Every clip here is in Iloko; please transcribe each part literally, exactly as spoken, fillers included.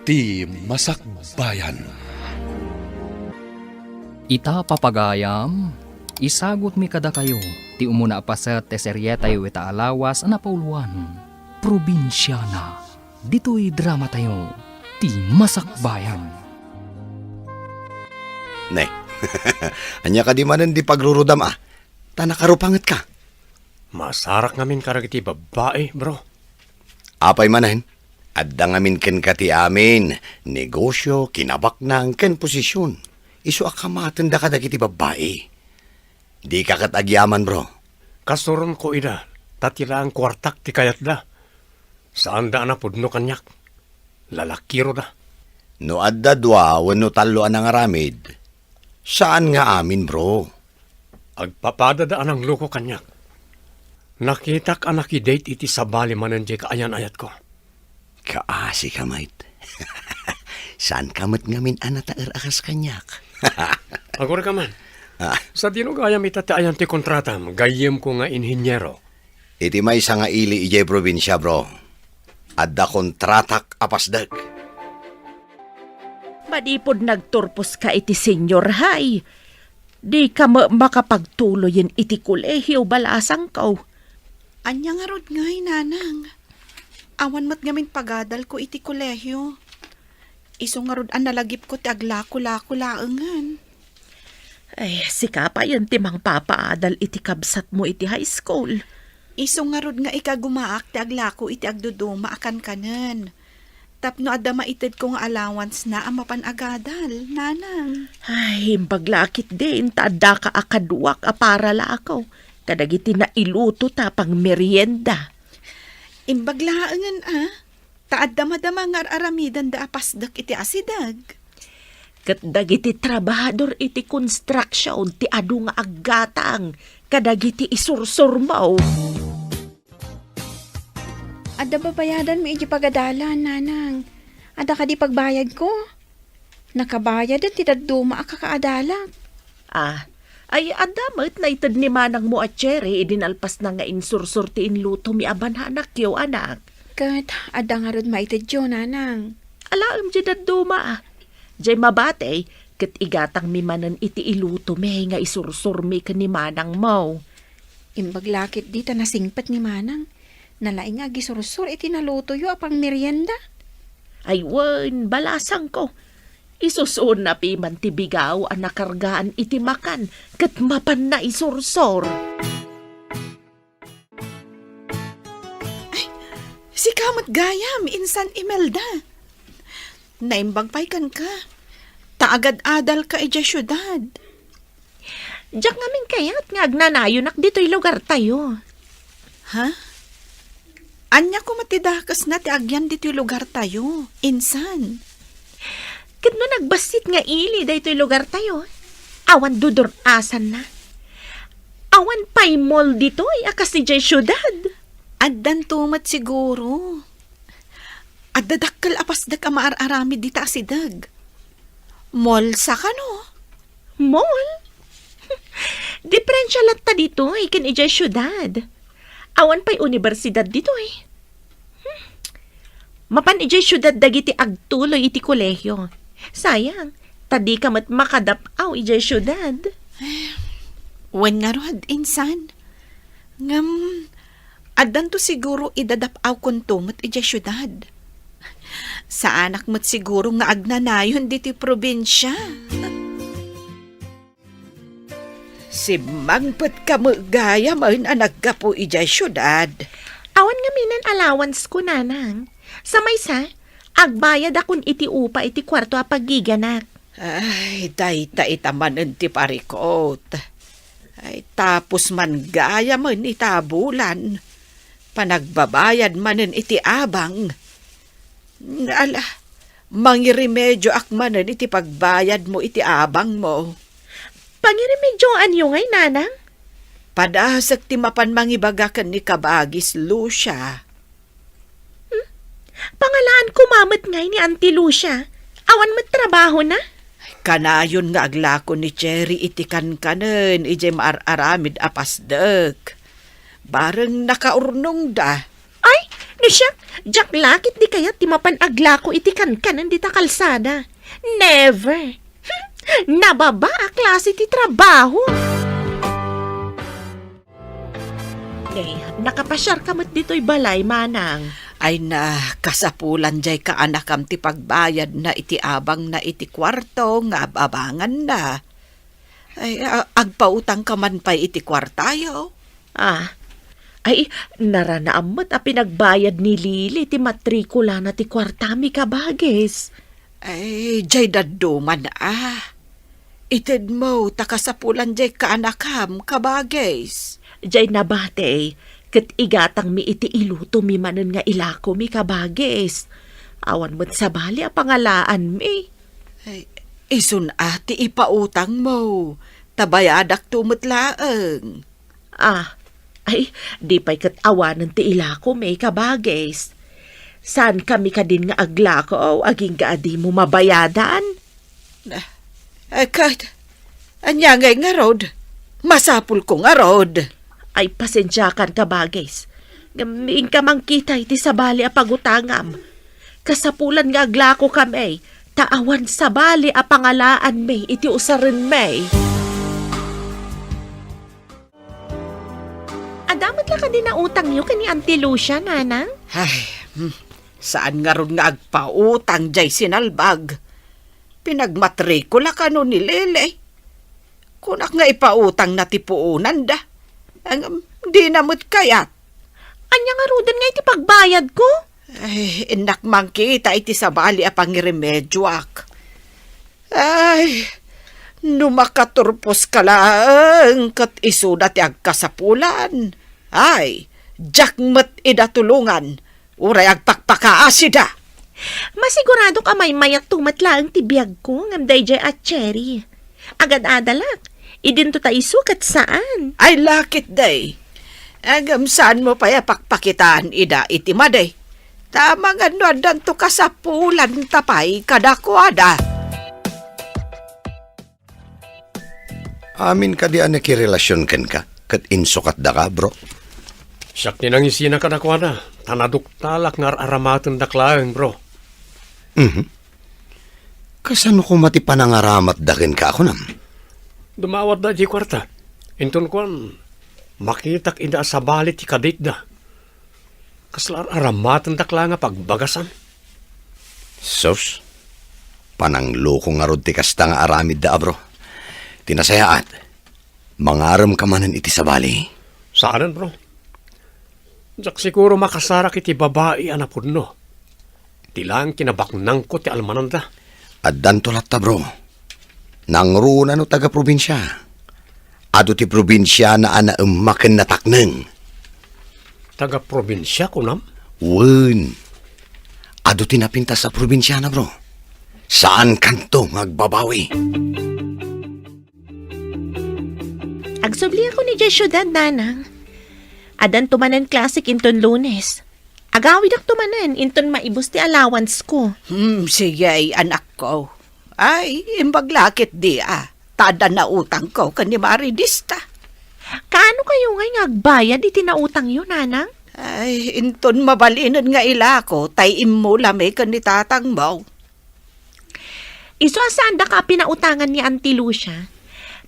Ti Masakbayan. Ita, papagayam, isagutmi kadakayo ti umuna a paset ti serietayo ita a lawas a napauloan, Probinsiana. Ditoy dramatayo, Ti Masakbayan. Ne, ania kadi manen di pagrurudam a? Ta nakarupangetka. Masarak ngamin kadagiti babbai, bro. Apay manen, adda ngamin kenka ti amin, negosio, kinabaknang, ken posisyon. Isu a kamatenda kadagiti babbai. Dika ket agyaman, bro. Kasuronko ida, ta ti laeng kuartak ti kayatda. Saanda a napudno kaniak. Lalakiroda. No adda dua wenno tallo a nangaramid, saan nga amin, bro. Agpapadada a nangloko kaniak. Nakitak a nakidate iti sabali manen diay kaayan-ayatko. Kaasika met. Saanka met ngamin a nataer a kas kaniak. Agurayka man. Ah. Sadino gayam ita ti ayan ti kontratam, gayyemko nga inhiniero? Iti maysa nga ili idiay probinsia, bro, adda kontratak a pasdek. Manipud nagturposka iti senior high, dika met makapagtuloyen iti kolehio, balasangko. Ania ngarud ngay, nanang? Awan met ngamin pagadalko iti kolehio. Isu ngarud a nalagipko ti aglako-lako laengen. Ay, sika payen ti mangpapaadal iti kabsatmo iti high school. Isu ngarud nga ikagumaak ti aglako iti agduduma a kankanen. Tapno adda maitedko nga allowance na a mapan agadal, nanang. Ay, imbag la ketdin ta addaka a kaduak a paralako kadagiti nailuto ta pangmerienda. Imbag laengen a, ta adda madama nga ar-aramidenda a pasdek iti asideg. Ket dagiti trabahador iti construction ti adu nga aggatang kadagiti isursurmo. Adda babayadanmi iti pagadalan, nanang. Adda kadi pagbayadko? Nakabayaden ti dadduma a kakaadalak. Ah, ay, adda met naited ni manangmo a Cherry idi nalpasna nga insursor ti inlutomi a bananakyo, anak. Ket adda ngarud maitedyo, nanang. Alaem diay dadduma, ah. Diay mabati, ket igatangmi manen iti ilutomi nga isursormi ken ni manangmo. Imbag la ketdi ta nasingpet ni manang. Nalaing nga agisursor iti nalutoyo a pangmerienda. Ay wen, balasangko. Isusuonna piman ti bigaw a nakargaan iti makan ket mapanna isursor. Ay, sika met gayam, insan Imelda. Naimbag pay kenka. Ta agad-adalka idiay siudad. Diak ngamin kayat nga agnanayonak ditoy lugartayo. Ha? Ania koma ti dakesna ti agyan ditoy lugartayo, insan? Ket no nagbassit nga ili daytoy lugartayo, awan dudur-asanna. Awan pay mall ditoy a kas idiay siudad. Addanto met siguro. Adda dakkel a pasdek a maar-aramid dita a sideg. Mall sa kano? Mall? Diferensia latta ditoy ken idiay siudad. Awan pay universidad ditoy. Hmm. Mapan idiay siudad dagiti agtuloy iti kolehio. Sayang, ta dika met makadap-aw idiay siudad. Wen ngarud, insan. Ngem, addanto siguro idadap-awkonto met idiay siudad. Saanak met siguro nga agnanayon ditoy probinsia. Simmangpetka met gayamen a naggapu idiay siudad. Awan ngamin allowance ko, nanang. Sa maysa, agbayadakon iti upa iti kuarto a paggiganak. Ay, dayta ita manen ti parikot. Ay, tapos man gayamen ita a bulan. Panagbabayad manen iti abang. Ala, mangirimedioak manen iti pagbayadmo iti abangmo. Pangiremedioanyo ngay, nanang? Padasek ti mapan mangibaga ken ni kabagis Lucia. Hmm? Pangalaan koma met ngay ni Auntie Lucia? Awan met trabahona? Kanayon nga aglako ni Cherry iti kankanen idiay maar-aramid a pasdek. Bareng nakaurnongda. Ay, No siak, diak la ketdi kayat ti mapan aglako iti kankanen dita kalsada. Never! Nababa a klase ti trabaho! Ne, nakapasiarka met ditoy balay, manang. Ay na, kasapulan jay kaanakam ti pagbayadna iti abangna iti kuarto nga ab-abanganna. Ay, a-, agpautangka man pay iti kuartayo? Ah, ay, naranaam met a pinagbayad ni Lily ti matrikulana ti kuartami, kabagis. Ay, jay dadduman, ah. Itedmo ta kasapulan jay kaanakam, kabagis. Jay nabati, ket igatangmi iti ilutomi manen nga ilakomi, kabagis. Awan met sabali a pangalaanmi. Ay, isun a ti ipautangmo, ta bayadakto met laeng. Ah, ay, di pay ket awanen ti ilakomi, kabagis. Saankami kadin nga aglako, agingga a dimo mabayadan? Ah, eh, ket, ania ngay ngarud? Masapulko ngarud. Ay, pasensiakan, kabagis. Ngem inka mangkita iti sabali a pagutangam. Kasapulan nga aglakokami, ta awan sabali a pangalaanmi iti usarenmi. Adda met la kadi nautangyo ken ni Auntie Lucia, nanang? Ay, hmm, saan ngarud nga agpautang jay sinalbag. Pinagmatrikula kano ni Lily. Kunak nga ipautangna ti puonanda. Ngem, dina met kayat. Ania ngaruden nga iti pagbayadko? Ay, innak mangkita iti sabali a pangiremedioak. Ay, no makaturposka laeng ket isuda ti agkasapulan. Ay, diak met ida tulongan, uray agpakpakaasida. Masiguradok a maymayatto met laeng ti biagko ngem daydiay a Cherry. Agad-adalak, idinto ta isu ket saan. Ay, lakit day. Ngem saanmo pay a pakpakitaan ida iti madi. Ta amangan no addanto kasapulanta pay kadakuada. Amin kadi a nakirelasion kenka, ket insukatdaka, bro? Siak ti nangisina kadakuada, ta naduktalak nga ar-aramatendak laeng, bro. Mhm. Kasano koma ti panangaramatda kenka, kunam? Dumawatda idiay kuarta. Inton kuan, makitak ida a sabali ti kaditda. Kasla ar-aramatendak la nga pagbagasan. Sus, panangloko ngarud ti kasta nga aramidda, a, bro. Ti nasayaat, mangarem ka manen iti sabali. Saanen, bro. Diak siguro makasarak iti babai a napudno. Ti laeng kinabaknangko ti almananda. Addanto latta, bro. Nangruna no taga-probinsia. Adu ti probinsiana a naemma ken natakneng. Taga-probinsia, kunam? Wen. Adu ti napintas a probinsiana, bro. Saankanto nga agbabawi. Agsubliakon idiay siudad, nanang. Addanto manen klasek inton Lunes. Agawidakto manen inton maibus ti allowance ko. Hmm, sige, anakko. Ay, imbag la ketdi, a. Ta adda nautangko ken ni Mari Dista. Kaano kayo ngay nga agbayad iti nautangyo, nanang? Ay, inton mabalinen nga ilako, tay immulami ken ni tatangmo. Isu a saandaka a pinautangan ni Auntie Lucia,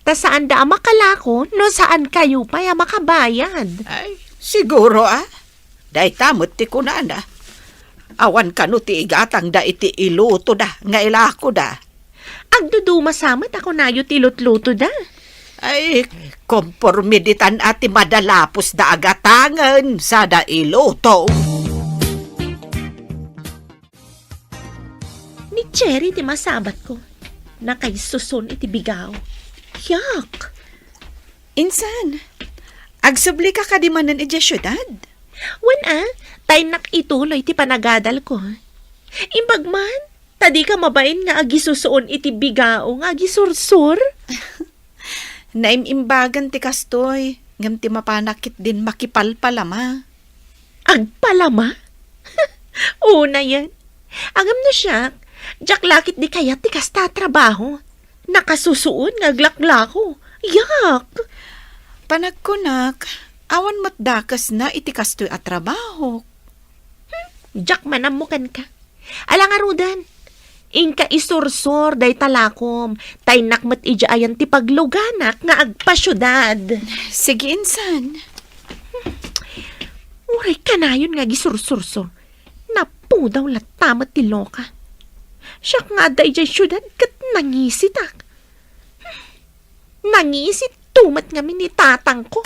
ta saanda a makalako no saan kayo pay a makabayad. Ay, siguro, a. Dayta met ti kunana. Awan kano ti igatangda iti ilutoda nga ilakoda. Agduduma sa met a kunayo ti lutlutoda. Ay, komporme ditan a ti madalapusda a gatangen sada iluto. Ni Cherry ti masabatko. Nakaisuson iti bigao. Yak! Insan, agsublika kadi manen idiay siudad? Wen a, tayennak ituloy ti panagadalko. Imbag man, ta dika mabain nga agisusuon iti bigao nga agisursor. Naim-imbagan ti kastoy, ngem ti mapanak ketdin makipalpalama. Agpalama? Unayen. Ngem no siak, diak la ketdi kayat ti kasta a trabaho. Nakasusuon nga aglaklako. Yak! Panagkunak, awan met dakesna iti kastoy a trabaho. Diak man ammo kenka. Ala ngaruden, inka isursor dayta lakom, ta innak met idiay ayan ti pagluganak nga agpasiudad. Sige, insan. Uray kanayon nga agisursursor. Napudaw latta met ti loka. Siak nga adda idiay siudad ket nangisitak. Nangisit to met ngamin ni tatangko.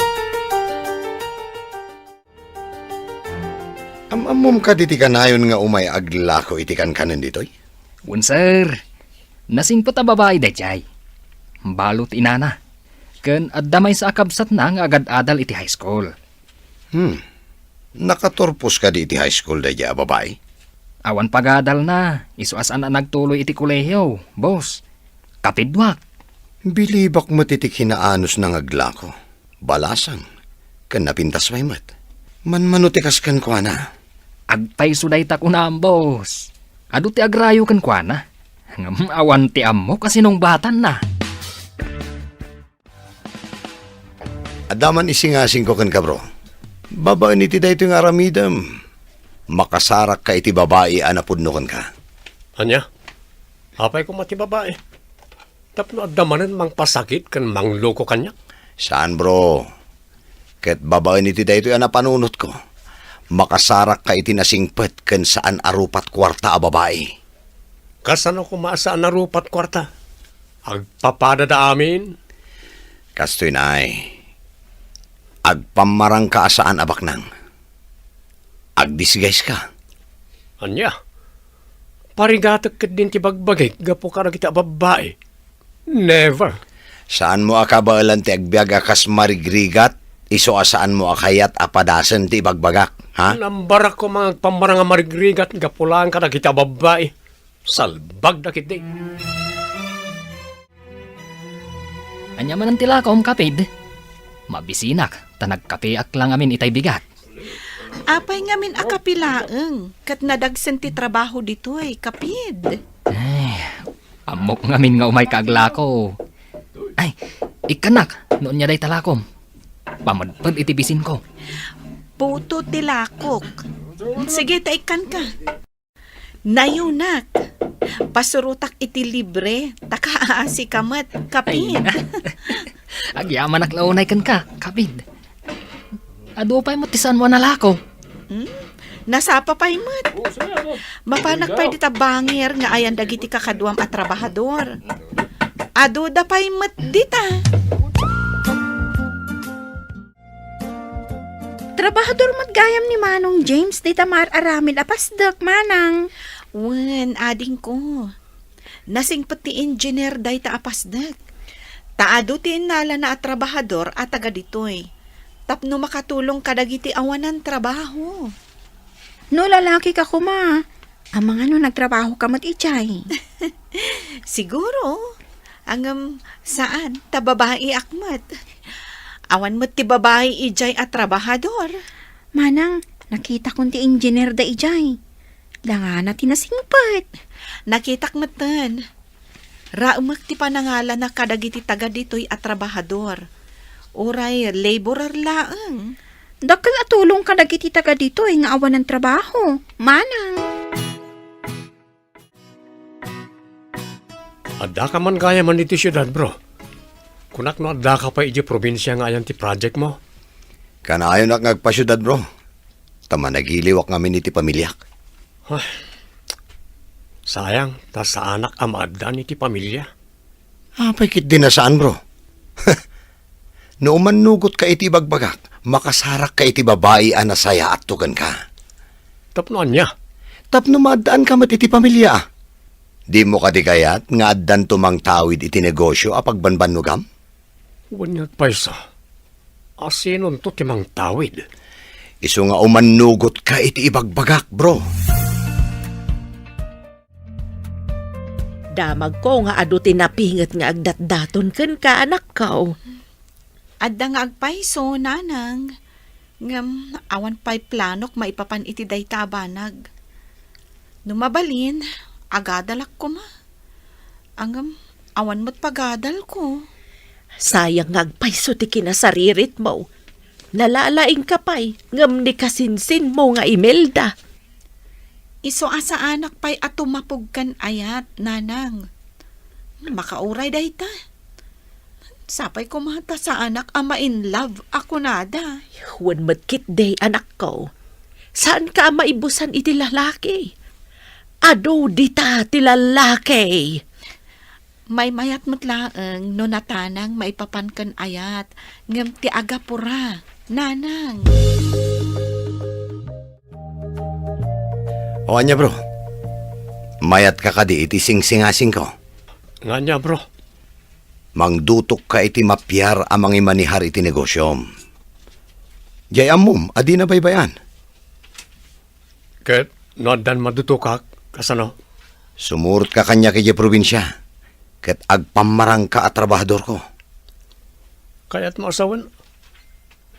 Am-ammom kadi ti kanayon nga umay aglako iti kankanen ditoy? Wen, sir. Nasingpet a babai daydiay. Balo ti inana. Ken adda maysa a kabsatna nga agad-adal iti high school. Hmm. Nakaturpos kadi iti high school daydiay a babai? Awan pagadalna. Isu a saan a nagtuloy iti kolehiyo, boss. Kapidwak. Bilibak met iti kinaanusna nga aglako. Balasang, ken napintas pay met. Manmano ti kas kenkuana? Agpayso dayta kunam, boss. Adu ti agrayo kenkuana. Ngem awan ti ammok a sinungbatanna. Adda man isingasingko kenka, bro. Babaen iti daytoy nga aramidem, makasarakka iti babai a napudno kenka. Ania? Apay koma ti babai? Tapno adda manen mangpasakit ken mangloko kaniak? Saan, bro. Ket babaen iti daytoy a napanunotko, makasarakka iti nasingpet ken saan a rupat kuarta a babai. Kasano koma a saan a rupat kuarta? Agpapadada amin? Kastoy, nay. Agpammarangka a saan a baknang. Agdisguise ka. Ania? Parigatek ketdin ti bagbagik gapu kadagiti a babbai. Never. Saanmo a kabaelan ti agbiag a kas marigrigat, isu a saanmo a kayat a padasen ti ibagbagak, ha? Nambarakko nga agpammarang a marigrigat gapu laeng kadagiti a babbai. Salbagda ketdi. Ania manen ti lakom, kapid? Mabisinak, ta nagkapeak la ngamin itay bigat. Apay ngamin a kape laeng, ket nadagsen ti trabaho ditoy, kapid? Ay, ammok ngamin nga umayka aglako. Ay, ikkanak, no ania dayta lakom. Pamedped iti bisinko. Puto ti lakok. Sige, ta ikkanka. Nayunak. Pasurotak iti libre, ta kaasika met, kapid. Ay, na. Agyamanak la unay kenka, kapid. Adu pay met ti saanmo a nalako. Hmm? Nasapa pay met. Mapanak pay dita bangir nga ayan dagiti kakaduam a trabahador. Aduda pay met dita. Trabahador met gayam ni Manong James dita maar-aramid a pasdek, Manang. Wen, adingko. Nasingpet ti engineer dayta a pasdek. Ta adu ti innalana a trabahador a taga ditoy. Tapno makatulong kadagiti awanan trabaho. No lalaki ka koma, amangan no nagtrabaho ka met idiay. Siguro. Ngem saan, ta babaiak met. Awan met ti babai idiay a trabahador. Manang, nakitakon ti engineer da idiay. Dangana ti nasingpet. Nakitak metten. Raemek ti panangalana kadagiti taga ditoy a trabahador. Uray laborer laeng. Dakkel a tulong kadagiti taga ditoy nga awanan trabaho, Manang. Addaka man gayamen iti siudad, bro. Kunak no addaka pay idiay probinsia nga ayan ti project mo? Kanayonak nga agpasiudad, bro. Ta managiliwak ngamin iti pamiliak. Ay, sayang, ta saanak a maaddan iti pamilia. Apay ketdi a saan, bro? No umannugotka iti ibagbagak, makasarakka iti babai a nasayaatto kenka. Tapno ania? Tapno maaddaanka met iti pamilia. Dimo kadi kayat nga addanto mangtawid iti negosio a pagbanbannogam? Wen nga agpayso. Asinonto ti mangtawid? Isu nga umannugotka iti ibagbagak, bro. Damagko nga adu ti napinget nga agdatdaton kenka, anakko. Adda nga agpayso, nanang, ngem awan pay planok maipapan iti dayta a banag. No mabalin, agadalak koma. Ngem awan met pagadalko. Sayang nga agpayso ti kinasariritmo. Nalalaingka pay, ngem ni kasinsinmo nga Imelda. Isu a saanak pay a tumapog ken ayat, nanang. Makauray dayta. Sapay koma ta saanak a ma-in love a kunada. Wen met ketdi, anakko. Saanka a maibusan iti lalaki. Adu dita ti lalaki. Maymayat met laeng no natanang maipapan ken ayat, ngem ti agapura, nanang. O ania, bro? Mayatka kadi iti singsingasingko? Nga ania, bro? Mangdutokka iti mapiar a mangimanihar iti negosiom. Diay ammom a dina baybay-an. Ket no addan madutokak, kasano? Sumurotka kaniak idiay probinsia, ket agpammarangka a trabahadorko. Kayatmo a sawen,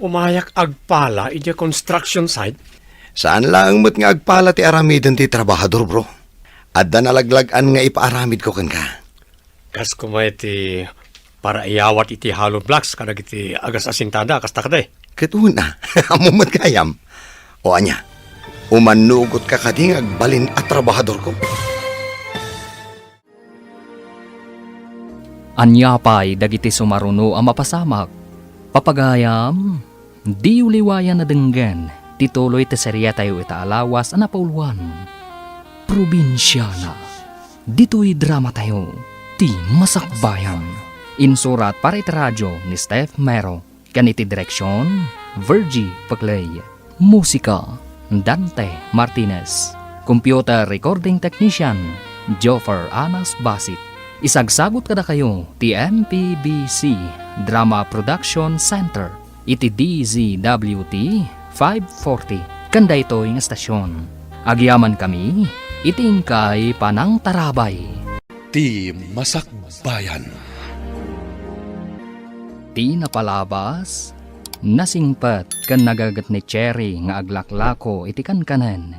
umayak agpala idiay construction site? Saan laeng met nga agpala ti aramiden ti trabahador, bro. Adda nalaglag-an nga ipaaramidko kenka. Kas koma iti paraiyawat iti hollow blocks kadagiti agas-asintada, kasta kadi? Ket wen a, ammom met gayam. O ania, umannugotka kadi nga agbalin a trabahadorko? Ania pay dagiti sumaruno a mapasamak? Papagayam, diyo liwayan a denggen ti tuloy ti serietayo ita a lawas a napauluan. Probinsiana. Ditoy dramatayo, ti Masakbayan. Insurat para iti radio ni Steph Mero, ken iti direksion, Virgie Paclay. Musika, Dante Martinez. Computer recording technician, Joffer Anas Basit. Isagsagut kadakayo ti M P B C Drama Production Center iti D Z W T five forty ken daytoy nga estasion. Agyamankami iti inkay panangtarabay. Ti Masakbayan. Ti napalabas, nasingpet ken nagaget ni Cherry nga aglaklako iti kankanen.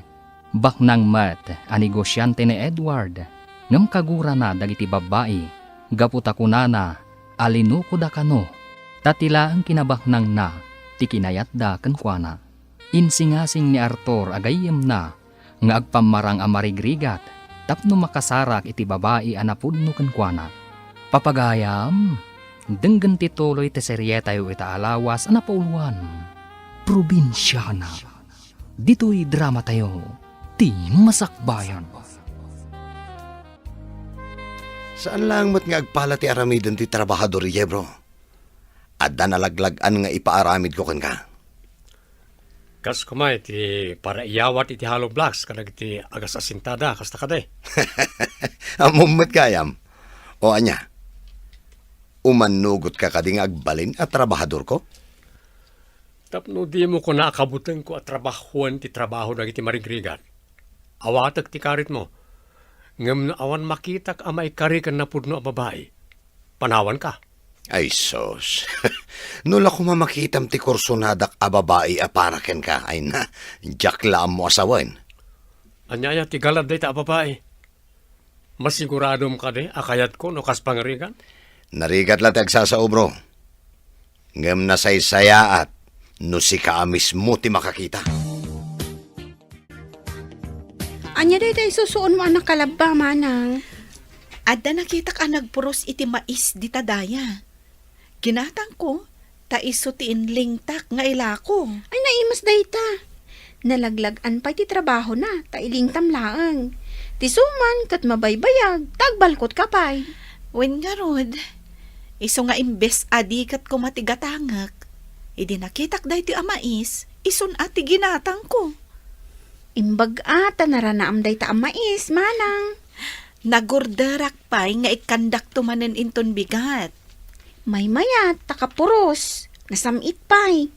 Baknang met a negosiante ni Edward, ngem kagurana dagiti babbai gapu ta kunana a linukoda kano, ta ti laeng kinabaknangna ti kinayatda kenkuana. Insingasing ni Arthur a gayyemna nga agpammarang a marigrigat tapno makasarak iti babai a napudno kenkuana. Papagayam, denggen ti tuloy ti serietayo ita a lawas a napauluan. Probinsiana. Ditoy dramatayo, ti Masakbayan. Saan laeng met nga agpala ti aramiden ti trabahador idiay, bro. Adda nalaglag-an nga ipaaramidko kenka. Kas koma iti paraiyawat iti hollow blocks kadagiti agas-asintada, kasta kadi? Ammom met gayam. O ania, umannugotka kadi nga agbalin a trabahadorko? Tapno dimo kuna a kabutengko a trabahoen ti trabaho dagiti marigrigat. Awatek ti karitmo. Ngem no awan makitak a maikari ken napudno a babai, panawanka. Ay sus. No la koma makitam ti kursonadak a babai a para kenka, ay na, diak la ammo a sawen. Ania aya ti galad dayta a babai? Masiguradom kadi a kayatko no kas pangarigan? Narigat la ti agsasao, bro. Ngem nasaysayaat no sika a mismo ti makakita. Ania dayta isusuonmo a nakalabba, manang? Adda nakitak a nagpuros iti mais dita daya. Ginatangko, ta isu ti inlingtak nga ilako. Ay, naimas dayta. Nalaglag-an pay ti trabahona, ta ilingtam laeng. Ti suman ket mabaybayag, ta agbalkotka pay. Wen ngarud, isu nga imbes a di ket koma ti gatangek, idi nakitak daytoy a mais, isun a ti ginatangko. Imbag a ta naranaam dayta a mais, manang. Nagurderak pay nga ikkandakto manen inton bigat. Maymayat, ta kapuros, nasam-it pay.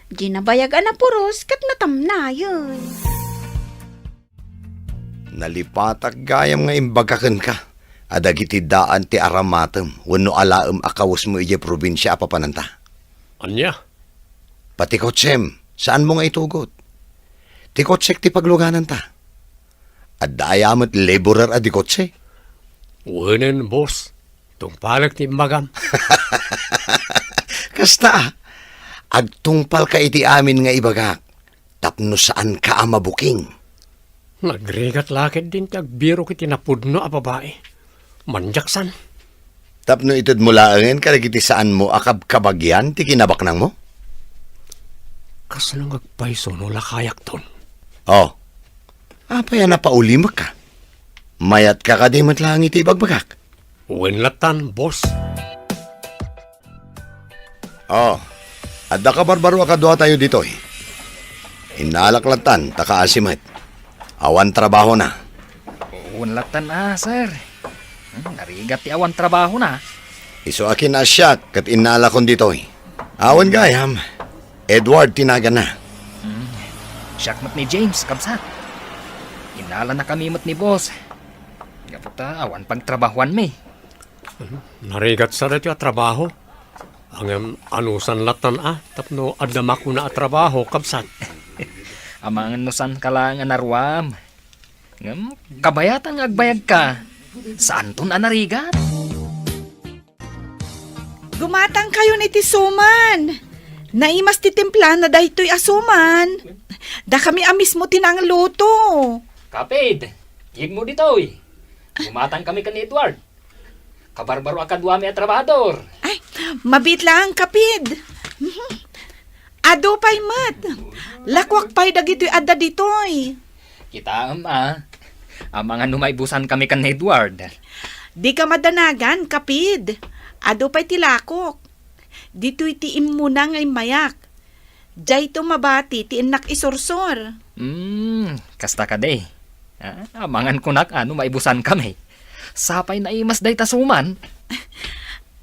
Di nabayag a napuros ket natamnayen. Nalipatak gayam nga imbaga kenka a dagiti daan ti aramatem wenno alaem a kawesmo idiay probinsia a papananta. Ania? Pati kotsem, saanmo nga itugot. Ti kotsek ti paglugananta. Adda aya met laborer a di kotse? Wenen, boss. Tungpalek ti imbagam. Kasta, agtungpalka iti amin nga ibagak, tapno saanka a mabuking. Nagrigat la ketdin ti agbirok iti napudno a babai. Manjaksan. Tapno itedmo laengen kadagiti saanmo a kabkabagian ti kinabaknangmo? Kasano nga agpayso no lakayakton? Oh. Apay a napaulimekka? Mayatka kadi met laeng iti ibagbagak? Wen lattan, boss. Oh, adda kabarbaro a kaduatayo ditoy. Innalak lattan, ta kaasi met. Awan trabahona. Wen lattan a, sir. Hmm, narigat ti awan trabahona. Isu a kinaasiak ket innalakon ditoy. Awan gayam, Edward ti naganna. Hmm, siak met ni James, kabsat. Innalanakami met ni boss. Gapu ta awan pagtrabahuanmi. Narigat sa daytoy a trabaho. Ngem anusan lattan a, tapno adda makuna a trabaho, kabsat. Amangan no saanka laeng a naruam. Ngem kabayatan nga agbayagka. Saanton a narigat? Gumatangkayon iti suman. Naimas ti timplana daytoy a suman. Dakami a mismo ti nangluto. Kapid, yegmo ditoy. Gumatangkami ken ni Edward. Kabarbaro a kaduami a trabahador. Ay, mabiit laeng, Kapid. Mhm. Adu pay met. Lakuak pay dagitoy adda ditoy. Kitaem a. Amangan no maibusankami ken ni Edward. Dika madanagan, Kapid. Adu pay ti lakok. Ditoy ti immuna nga immayak. Dayto mabati ti innak isursor. Hmm, kasta kadi. Ah, amangan kunak a no maibusankami. Sapay naimas dayta suman.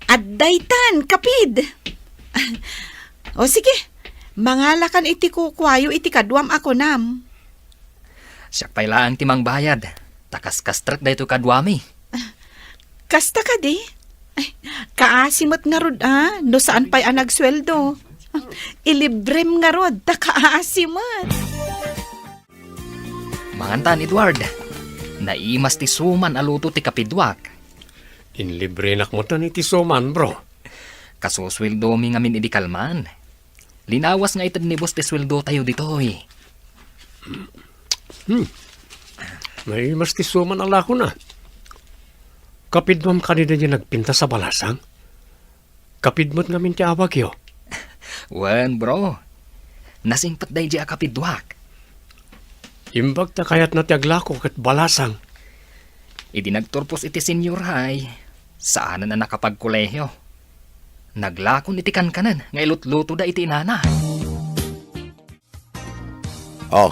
Addaytan, Kapid. O sige, mangalakan iti kukuayo iti kaduam a kunam. Siak pay laeng ti mangbayad, ta kaskastrek daytoy kaduami. Kasta kadi? Ay, kaasi met ngarud a, no saan pay a nagsueldo. Ilibrem ngarud, ta kaasi met. Mangantan, Edward. Naimas ti suman a luto ti kapiduak. Inlibrenak metten iti suman, bro. Kasusueldomi ngamin idi kalman. Linawas nga ited ni boss ti sueldotayo ditoy. Hmm. Naimas ti suman a lakona. Kapiduam kadi daydi nagpintas a balasang? Kapid met ngamin ti awagyo? Wen, bro. Nasingpet daydi a kapiduak. Imbag ta kayatna ti aglako ket balasang. Idi nagturpos iti senior high, saanen a nakapagkolehiyo. Naglakon iti kankanen nga ilutlutoda iti inana. Oh,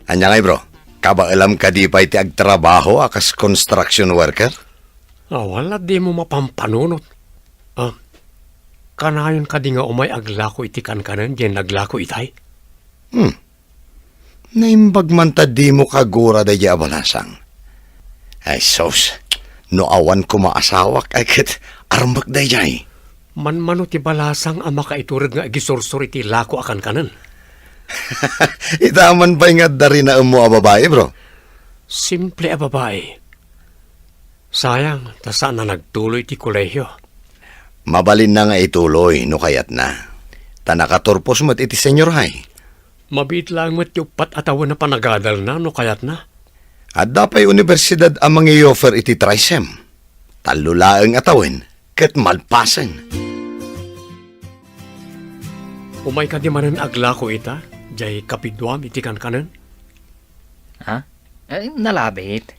ania ngay, bro? Kabaelam kadi pay ti agtrabaho a kas construction worker? Awan la dimo mapampanunot. Ah, kanayon kadi nga umay aglako iti kankanen diay naglako itay? Hmm. Naimbag man ta dimo kagura daydiay a balasang. Ay, sus, no awan koma asawak, ay ket armek daydiay. Manmano ti balasang a makaiturod nga agisursor iti lako a kankanen? Ita man pay nga adda rinaemmo a babai, bro? Simple a babai. Sayang, ta saan a nagtuloy iti kolehio. Mabalinna nga ituloy no kayatna. Ta nakaturpos met iti senior high. Mabiit laeng met ti uppat a tawen a panagadalna no kayatna. Adda pay universidad a mangi-offer iti TRYSEM. Tallo laeng a tawen ket malpasen. Umay kadi manen aglako ita, diay kapiduam iti kankanen? Ha? Ay, nalabit.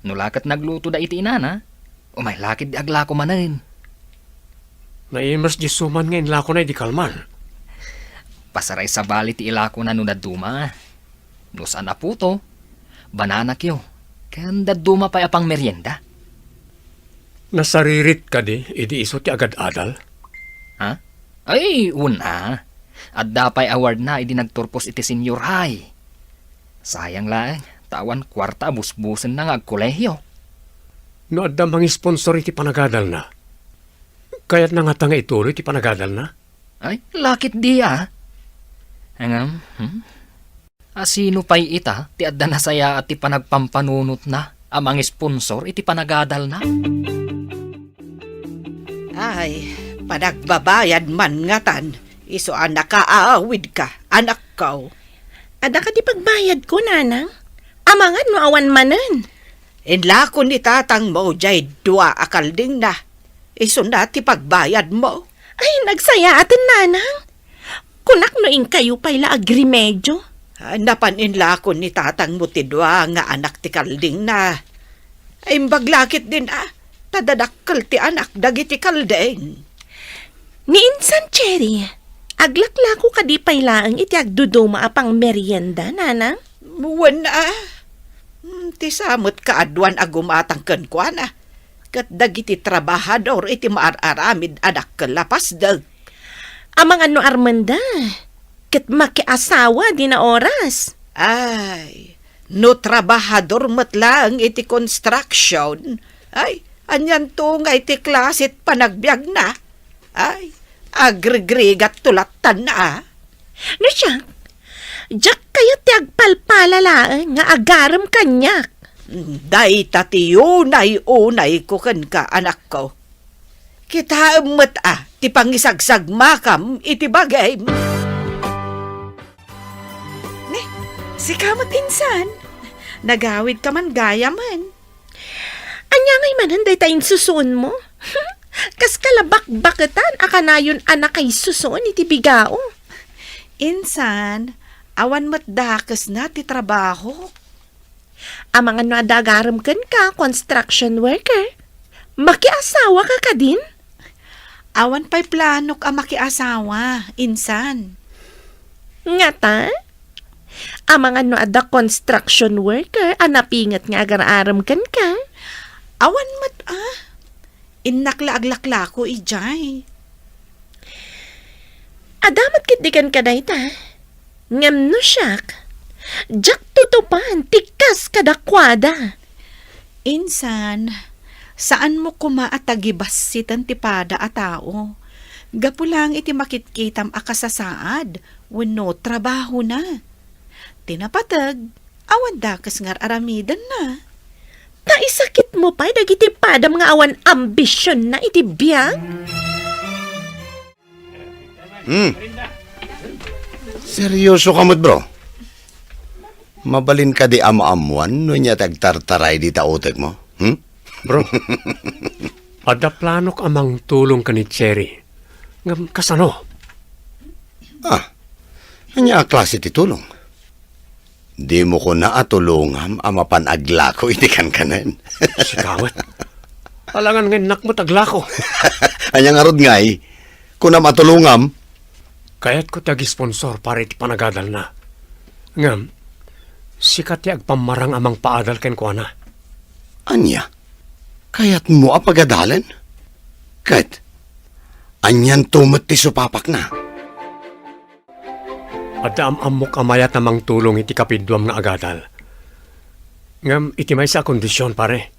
No la ket naglutoda iti inana, umay la ketdi aglako manen. Naimas diay suman nga inlakona idi kalman. Pasaray sabali ti ilakona no dadduma. No saan a puto, bananakyo, ken dadduma pay a pangmerienda. Nasaririt kadi idi isu ti agad-adal? Ha? Ay, wen a. Adda pay awardna idi nagturpos iti senior high. Sayang laeng, ta awan kuarta a busbusenna nga agkolehio. No adda mangisponsor iti panagadalna, kayatna ngata nga ituloy ti panagadalna? Ay, la ketdi a. Ngem, hmm? A sino pay ita ti adda nasayaat ti panagpampanunotna a mangisponsor iti panagadalna? Ay, panagbabayad man ngatan, isu a nakaawidka, anakko. Adda kadi pagbayadko, nanang? Amangan no awan manen. Inlako ni tatangmo jay dua a kaldingna. Isuna ti pagbayadmo. Ay, nagsayaaten, nanang. Kunak no inkayo pay la agrimedio. Ah, napan inlako ni tatangmo ti dua nga anak ti kaldingna. Imbag la ketdin, ah, ta dadakkel ti anak dagiti kalding. Ni insan, Cherry, aglaklako kadi pay laeng iti agduduma a pangmerienda, nanang? Wen, ah. Hmm, ti sa met kaaduan a gumatang kenkuana, ket dagiti trabahador iti maar-aramid a dakkel a pasdek. Amangan no armenda, ket makiasawa dina oras. Ay, no trabahador met laeng iti construction, ay, anianto nga iti klasit panagbiagna? Ay, agrigrigat to lattan, ah. No siak, diak kayat ti agpalpala laeng nga agarem kaniak. Dayta ti unay-unayko kenka, anakko. Kitaem met, ah, ti pangisagsagmakam iti bagim. Ne, sika met insan. Nagawidka man gayamen. Ania ngay manen dayta insusuonmo? Kas kalabakbaketan a kanayon a nakaisusuon iti bigao. Insan, awan met dakesna ti trabaho. Amangan no adda agarem kenka, construction worker. Makiasawaka kadin? Awan pay planok a makiasawa, insan. Ngata? Amangan no adda construction worker a napinget nga agar-arem kenka? Awan met, ah. Innak la aglaklako idiay. Adda met ketdi kenka dayta. Ngem no siak, diak tutupan ti kas kadakuada. Insan, saanmo koma a tagibassiten ti pada a tao, gapu laeng iti makitkitam a kasasaad wenno trabahona. Ti napateg, awan dakes nga ar-aramidenna. Ta isakitmo pay dagiti padam nga awan ambisionna iti biag? Hmm. Seryoso ka met, bro? Mabalin kadi a maammuan no ania ti agtartaray dita utekmo? Hmm? Bro, adda planok a mangtulong ken ni Cherry. Ngem kasano? Ah, ania a klase ti tulong? Dimo kuna a tulongam a mapan aglako iti kankanen. Sika met. Alangan nga innak met aglako. Ania ngarud ngay? Kunam a tulongam? Kayatko ti agisponsor para iti panagadalna. Ngem, sika ti agpammarang a mangpaadal kenkuana. Ania? Kayatmo a pagadalen? Ket, anianto met ti supapakna? Adda am-ammok a mayat a mangtulong iti kapiduam nga agadal. Ngem iti maysa a kondision, pare.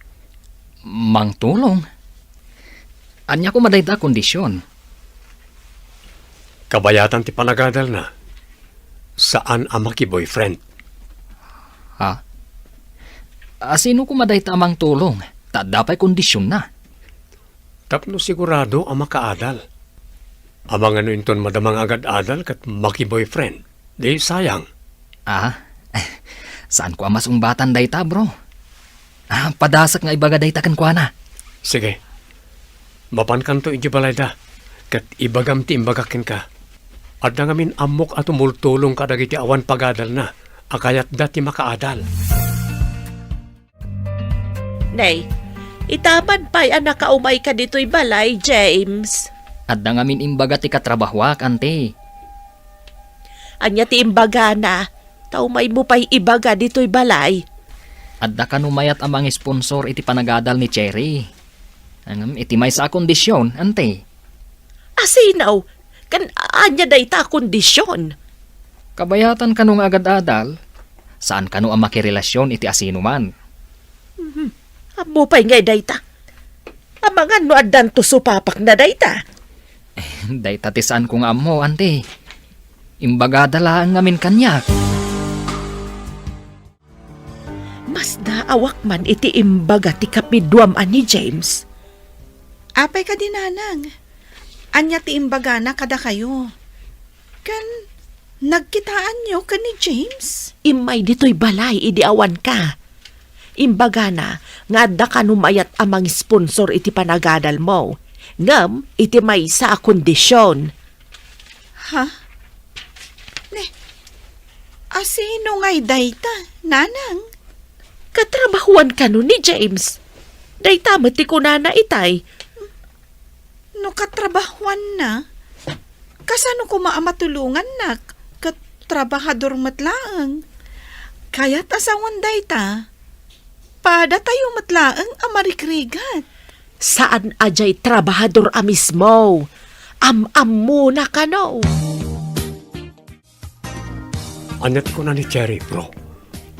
Mangtulong? Ania koma dayta a kondision? Kabayatan ti panagadalna, saan a maki-boyfriend. Ha? A, sino koma dayta a mangtulong? Ta adda pay kondisionna. Tapno sigurado a makaadal. Amangan no inton madama nga agad-adal ket maki-boyfriend, di sayang. Ah, saanko a masungbatan dayta, bro. Ah, padasek nga ibaga dayta kenkuana. Sige. Mapankanto idiay balayda, ket ibagam ti imbagak kenka. Adda ngamin ammok a tumultulong kadagiti awan pagadalna a kayatda ti makaadal. Nay, itapad pay a nakaumayka ditoy balay, James. Adda ngamin imbaga ti katrabahoak, anti. Ania ti imbagana? Ta umaymo pay ibaga ditoy balay. Adda kano mayat a mangisponsor iti panagadal ni Cherry. Ngem iti maysa a kondision, anti. Asino? Ken ania dayta a kondision? Kabayatan kano nga agad-adal, saan kano a makirelasyon iti asinoman. Mhm. Ammo pay ngay dayta. Amangan no addanto supapakna dayta. Dayta ti saanko nga ammo, anti. Imbagada laeng ngamin kaniak. Masdaawak man iti imbaga ti kapiduam a ni James. Apay kadi, nanang? Ania ti imbagana kadakayo? Ken, Nagkitaanyo ken ni James? Immay ditoy balay idi awanka. Imbagana nga adda kano mayat a mangisponsor iti panagadalmo, ngem iti maysa a kondision. Ha? Ne, asino ngay dayta, nanang? Katrabahuan kano ni James. Dayta met ti kunana itay. No katrabahuanna, kasano koma a matulongannak ket trabahador met laeng? Kayat a sawen dayta, padatayo met laeng a marikrigat. Saan a diay trabahador a mismo. Am-ammona kano. Ania ti kuna ni Cherry, bro?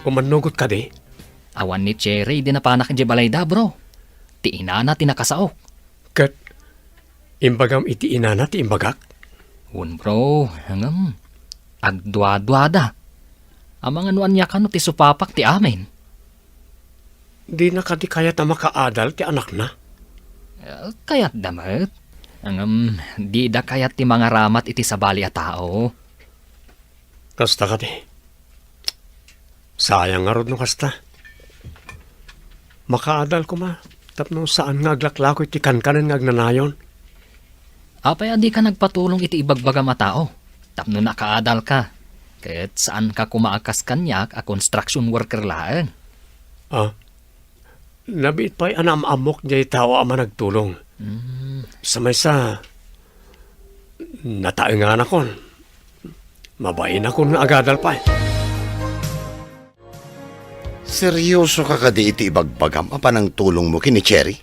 Umannugot kadi? Awan ni Cherry idi napanak idiay balayda, bro. Ti inana ti nakasaok. Ket imbagam iti inana ti imbagak? Wen, bro, ngem agduaduada. Amangan no ania kano ti supapak ti amin. Dina kadi kayat a makaadal ti anakna? Eh, kayatda met. Ngem dida kayat ti mangaramat iti sabali a tao. Kasta kadi. Sayang ngarud no kasta. Makaadal koma tapno saan nga aglaklako iti kankanen nga agnanayon. Apay a dika nagpatulong iti ibagbagam a tao tapno nakaadalka, ket saanka koma a kas kaniak a construction worker laeng? Ah, nabiit pay a naam-ammok diay tao a managtulong. Mm. Sa maysa, nataenganakon. Mabainakon nga agadal pay. Seryoso ka kadi iti ibagbagam a panangtulongmo ken ni Cherry?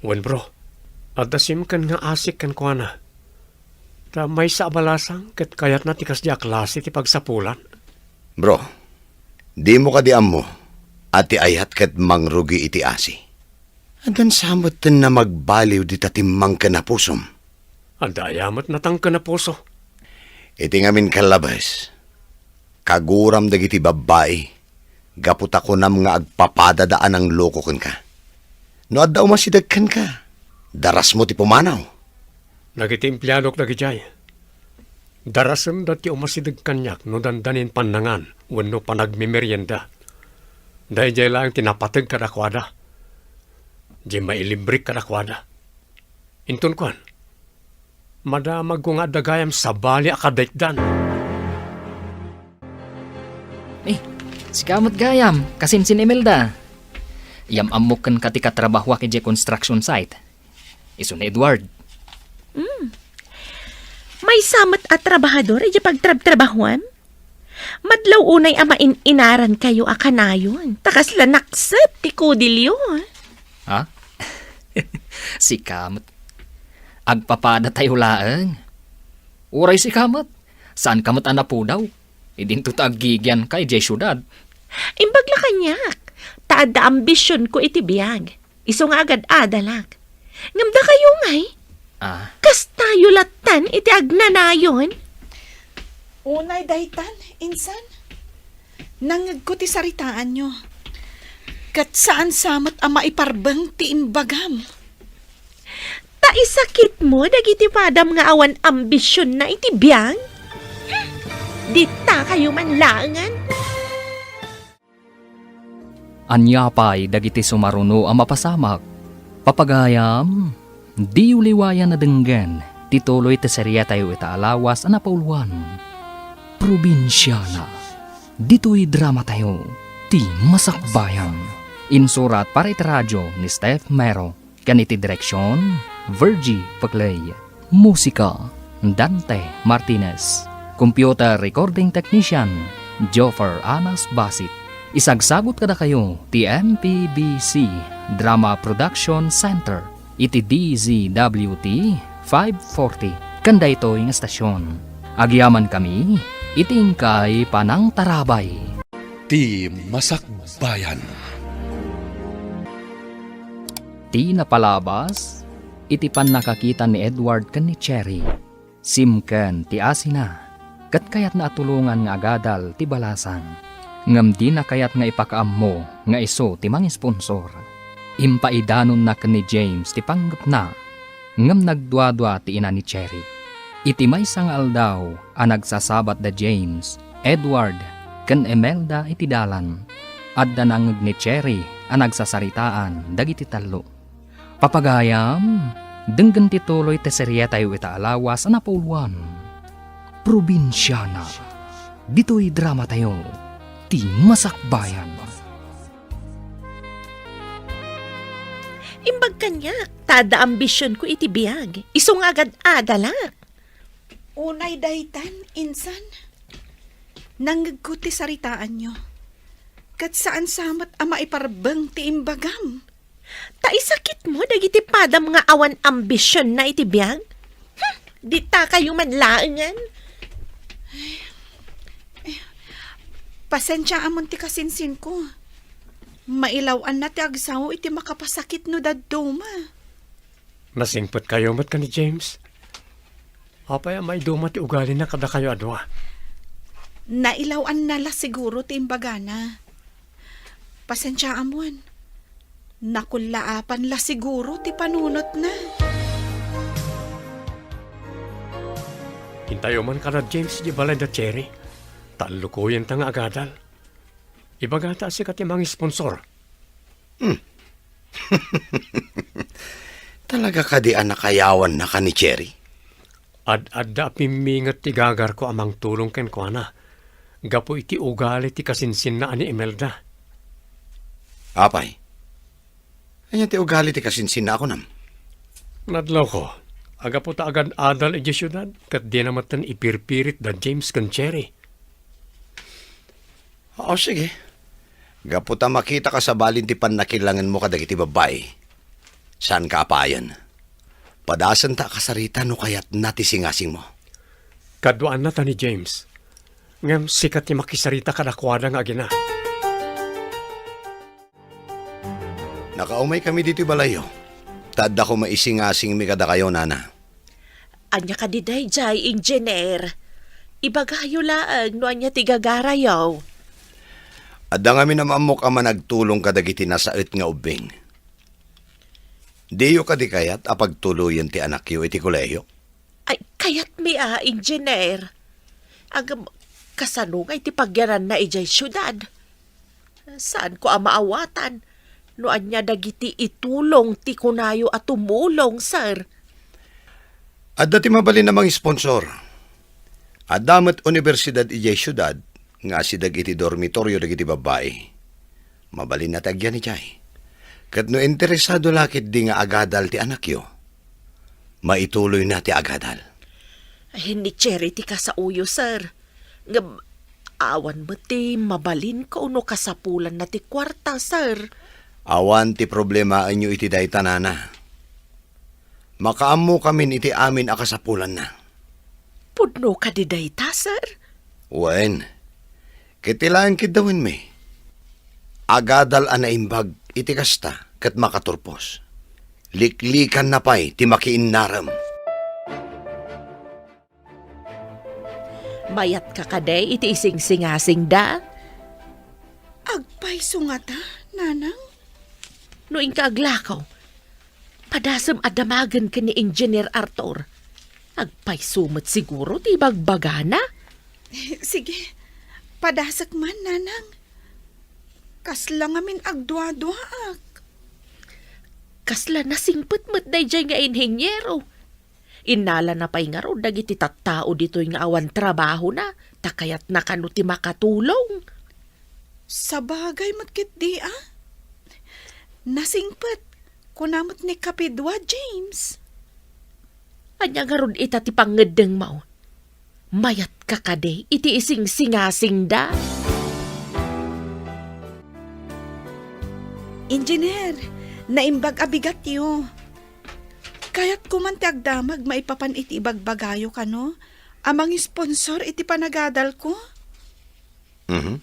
Wen, bro. Adda simken nga asik kenkuana. Ta maysa a balasang ket kayatna ti kasdi a klase ti pagsapulan. Bro, dimo kadi ammo a ti ayat ket mangrugi iti asi? Addan sa metten a magbaliw dita timmang ken a pusom. Adda aya met natangken a puso? Iti ngamin kallabes, kaguram dagiti babbai gapu ta kunam nga agpapadada a nangloko kenka. No adda umasideg kenka, darasmo ti pumanaw. Dagiti empleadok dagidiay, darasenda ti umasideg kaniak no dandanin pannangan wenno panagmemerienda. Daydiay laeng ti napateg kadakuada. Diay mailimbrik kadakuada. Inton kuan, madamagko nga adda gayam sabali a kadaitdan. Eh, sika met gayam, kasinsin Imelda. Yam-ammok kenka ti katrabahuak idiay construction site. Isu ni Edward. Mm. Maysa met a trabahador idiay pagtrabtrabahuam? Madlaw unay a main-inarankayo a kanayon, ta kasla nakset ti kudilyo. Ha? Sika met. Agpapadatayo laeng. Uray sika met, saanka met a napudaw. Idinto ta aggigianka idiay siudad. Imbag la kaniak, ta adda ambisionko iti biag. Isu nga agad-adalak. Ngem dakayo ngay? Ah. Kastayo lattan iti agnanayon? Unay daytan, insan. Nangngegko ti saritaanyo. Ket saan sa met a maiparbeng ti imbagam. Ta isakitmo dagiti padam nga awan ambisionna iti biag? Dita kayo man laengen? Ania pay dagiti sumaruno a mapasamak? Papagayam, diyo liwayan a denggen ti tuloy ti seriatayo ita a lawas a napauluan, Probinsiana. Ditoy dramatayo, Ti Masakbayan. Insurat para iti radio ni Steph Mero. Ken iti direksion, Virgie Paclay. Musika, Dante Martinez. Computer recording technician, Joffer Anas Basit. Isagsagut kadakayo ti M P B C Drama Production Center iti D Z W T five forty. Ken daytoy nga estasion, agyamankami iti inkay panangtarabay. Ti Masakbayan. Ti napalabas iti pannakakita ni Edward ken ni Cherry, simken ti asina, ket kayatna a tulongan nga agadal ti balasang. Ngem dina kayat nga ipakaammo nga isu ti mangisponsor. Impaidanonna ken ni James ti panggepna, ngem nagduadua ti ina ni Cherry. Iti maysa nga aldaw a nagsasabat da James, Edward, ken Imelda iti dalan, adda nangngeg ni Cherry a nagsasaritaan dagiti tallo. Papagayam, denggen ti tuloy ti serietayo ita a lawas a napauluan, Probinsiana. Ditoy dramatayo, ti Masakbayan. Imbag kaniak, ta adda ambisionko iti biag, isu nga agad-adalak. Unay daytan, insan, nangngegko ti saritaanyo. Ket saan sa met a maiparbeng ti imbagam. Ta isakitmo dagiti padam nga awan ambisionna iti biag? Hmm, ditakayo man laengen. Pasensiaamon ti kasinsinko. Mailaw-anna ti agsao iti makapasakit no dadduma. Nasingpetkayo met ken ni James? Apay a maiduma ti ugalina kadakayo a dua? Nailaw-anna la siguro ti imbagana. Pasensiaamon. Nakullaapan la siguro ti panunotna. Intayo man kada James di balay da Cherry. Tallukoyenta nga agadal. Ibagata a sika ti mangisponsor. Hmm. Talaga kadi a nakayawannaka ni Cherry? Ad-adda a pimminget ti gagarko a mangtulong kenkuana gapu iti ugali ti kasinsinna a ni Imelda. Apay? Ania ti ugali ti kasinsinna a kunam? Nadlawko, agapu ta agad-adal idiay siudad, ket dina metten ipirpirit da James ken Cherry. O, sige. Gapu ta makitaka sa balin ti pannakilangenmo kadagiti babbai, saanka a payen. Padasenta a kasarita no kayatna ti singasingmo. Kaduaanna ta ni James. Ngem sika ti makisarita kadakuada nga agina. Nakaumaykami ditoy balayyo. Ta adda koma isingasingmi kadakayo, nana. Ania kadi daydiay, Engineer? Ibagayo laeng no ania ti gagarayo. Adda ngamin a maammok a managtulong kadagiti nasaet nga ubbing. Diyo kadi kayat a pagtuloyen ti anakyo iti kolehiyo? Ay, kayatmi a, Engineer. Ngem, kasano nga iti pagyananna idiay siudad? Saanko a maawatan no ania dagiti itulong ti kunayo a tumulong, sir. Adda ti mabalin a mangisponsor. Adda met unibersidad idiay siudad nga asideg iti dormitorio dagiti babbai. Mabalinna ti agyan idiay. Ket no interesado la ketdi nga agadal ti anakyo, maituloyna ti agadal. Ay, ni Cherry ti kasaoyo, sir. Ngem, awan met ti mabalinko no kasapulanna ti kuarta, sir. Awan ti problemaenyo iti dayta, nana. Makaammokamin iti amin a kasapulanna. Pudno kadi dayta, sir? Wen, ket ti laeng kiddawenmi, agadal a naimbag iti kasta ket makaturpos. Liklikanna pay ti makiinnarem. Mayatka kadi iti isingsingasingda? Agpayso ngata, nanang? No inka aglakaw, padasem a damagen ken ni Engineer Arthur. Agpayso met siguro ti ibagbagana. Sige, padasek man, nanang. Kasla ngamin agduaduaak. Kasla nasingpet met daydiay nga inhiniero. Innalana pay ngarud dagiti tattao ditoy nga awan trabahona, ta kayatna kano ti makatulong. Sabagay met ketdi a. Nasingpet, kuna met ni Kapidua, James. Ania ngarud ita ti pangngeddengmo? Mayatka kadi iti isingsingasingda? Engineer, naimbag a bigatyo. Kayatko man ti agdamag maipapan iti ibagbagayo kano a mangisponsor iti panagadalko. Mhm.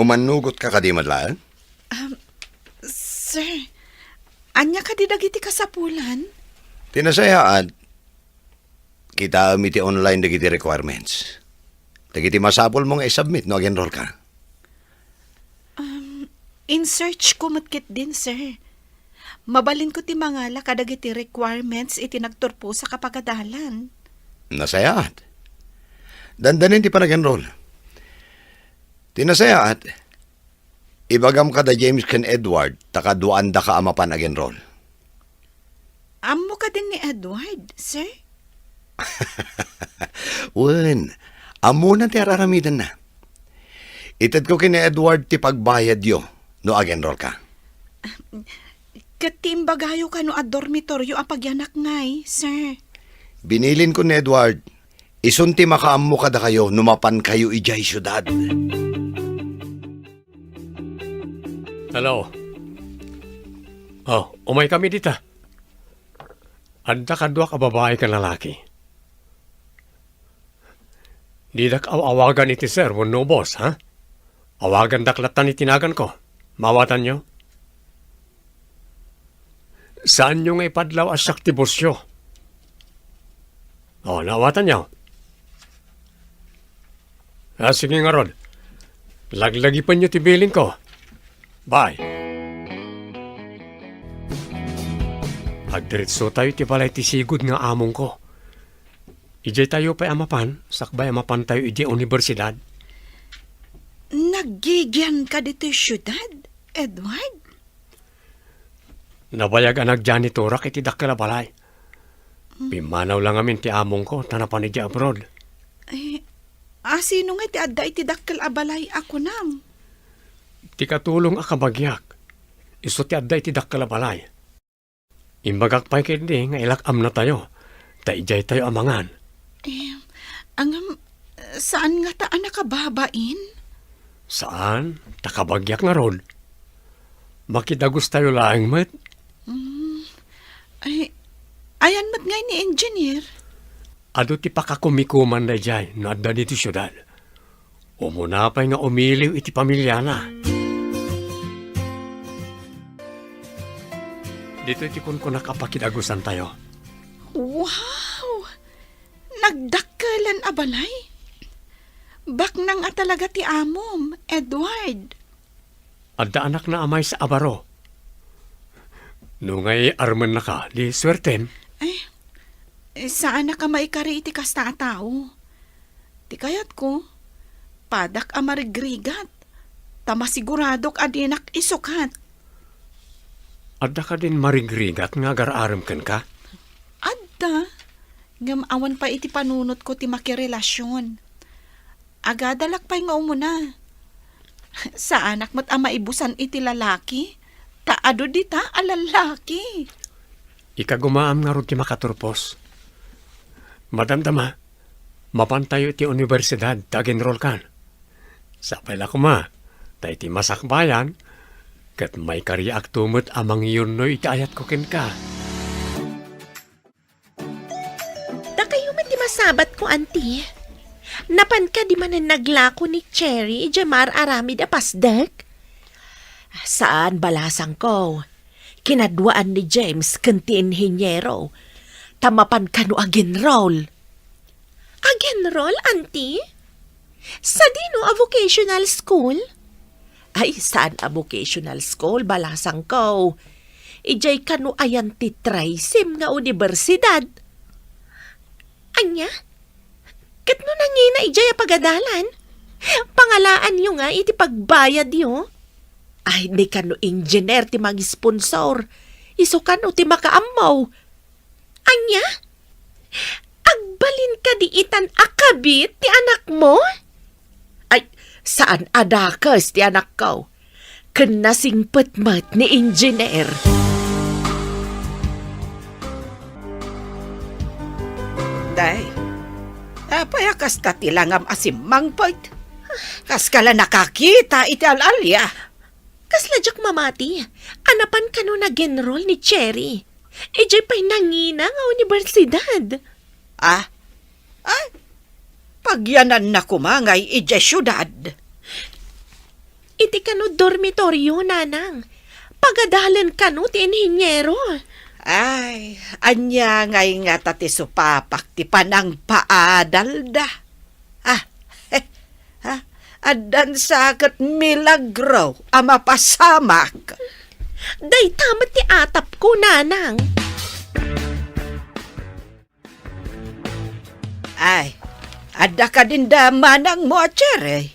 Umannugotka kadi met laeng? Um, sir, ania kadi dagiti kasapulan? Ti nasayaat, kitaem iti online dagiti requirements. Dagiti masapulmo nga isubmit no ag-enroll ka. Um, in-search ko met ketdin, sir. Mabalinko ti mangala kadagiti requirements iti nagturposak a pagadalan. Nasayaat. Dandanin ti panag-enroll. Ti nasayaat, ibagam kada James ken Edward ta kaduaandaka a mapan ag-enroll. Ammo kadin ni Edward, sir? Wen, ammona ti ar-aramidenna. Itedko ken ni Edward ti pagbayadyo no ag-enroll ka. Ket ti imbagayo kano a dormitoryo a pagianak ngay, sir? Bininko ni Edward, isun ti makaammo kadakayo no mapankayo idiay siudad. Hello. Oh, umaykami dita. Adda kaduak a babai ken lalaki. Didak aw-awagan iti sir wenno boss, ha? Awagandak latta iti naganko. Maawatanyo? Saanyo nga ipadlaw a siak ti bossyo. Oh, naawatanyo? Ah, sige ngarud. Laglagipenyo ti bilinko. Bye. Agdiretsotayo iti balay ti sigud nga amongko. Idiay tayo pay a mapan, sakbay a mapantayo idiay universidad. Naggigianka ditoy siudad, Edward? Nabayag a nagjanitorak iti dakkel a balay. Hmm. Pimmanaw la ngamin ti amongko ta napan idiay abroad. Eh, a, sino nga ti adda iti dakkel a balay a kunam? Ti katulong a kabagiak, isu ti adda iti dakkel a balay. Imbagak pay ketdi nga ilak-amnatayo, ta idiay tayo a mangan. Eh, ngem, saan ngata a nakababain? Saan, ta kabagiak ngarud. Makidagustayo laeng met. Mm. Ay, ayan met ngay ni engineer? Adu ti pakakumikuman daydiay no adda ditoy siudad. Umuna pay nga umiliw iti pamiliana. Ditoy ti kunkunak a pakidagusantayo. Wow! Nagdakkelen a balay? Baknang a talaga ti amom, Edward. Adda anakna a maysa a baro. No ngay armennaka, di suertem. Ay, saanak a maikari iti kasta a tao. Ti kayatko, padak a marigrigat, ta masiguradok a dinak isukat. Adda kadin marigrigat nga agar-arem kenka? Adda, ngem awan pay iti panunotko ti makirelasion. Agadalak pay nga umuna. Saanak met a maibusan iti lalaki, ta adu dita a lalaki. Ikagumaam ngarud ti makaturpos. Madamdama, mapantayo iti universidad ta agenrolkan. Sapay la koma, ta iti masakbayan, ket maikariakto met a mangiyunnoy iti ayatko kenka. Dakayo met ti masabatko, Auntie. Napan kadi manen naglako ni Cherry idiay maar-aramid a pasdek? Saan, balasangko. Kinaduaan ni James ken ti inhiniero, ta mapan kano agenrol. Agenrol, Auntie? Sadino a vocational school? Ay, saan a vocational school, balasangko. Idiay kano ayan ti trisim nga universidad. Ania? Ket no nangina idiay a pagadalan, pangalaanyo nga iti pagbayadyo? Ay, di kano engineer ti mangisponsor. Isu kano ti makaammo. Ania? Agbalin kadi itan a kabit ti anakmo? Ay, saan a dakes ti anakko. Ken nasingpet met ni engineer. Day, apay a kasta ti langam a simmangpet? Kaska la nakakita iti al-alia. Kasla diak mamati a napan kano nagenrol ni Cherry idiay pay nangina nga universidad. Ah? Ay, pagyananna koma ngay idiay siudad. Iti kano dormitoryo, nanang. Pagadalen kano ti inhiniero. Ay, ania ngay ngata ti supapak ti panangpaadalda? Ah, eh, ah, addan sa ket milagro a mapasamak. Dayta met ti atapko, nanang. Ay, adda kadin da manangmo a Cherry?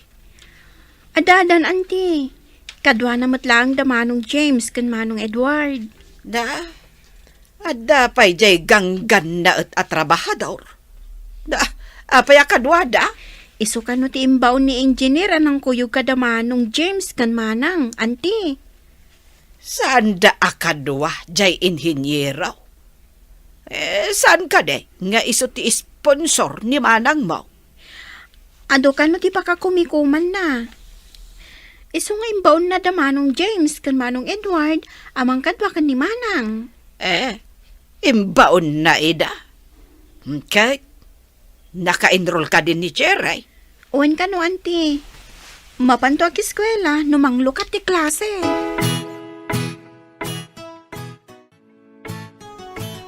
Adda, addan, Auntie. Kaduana met laeng da Manong James ken Manong Edward. Da, adda pay jay ganggannaet a trabahador. Da, apay a kaduada? Isu kano ti imbaon ni Engineer a nangkuyog kada Manong James ken Manang, Auntie. Saanda a kadua jay inhiniero? Eh, saan kadi nga isu ti sponsor ni manangmo? Adu kano ti pakakumikumanna. Isu nga imbaonna da Manong James ken Manong Edward a mangkadua ken ni Manang. Eh, imbaonna ida? Ket naka-enroll kadi ni Cherry? Wen kano, Auntie. Mapanto agiskuela no manglukat ti klase.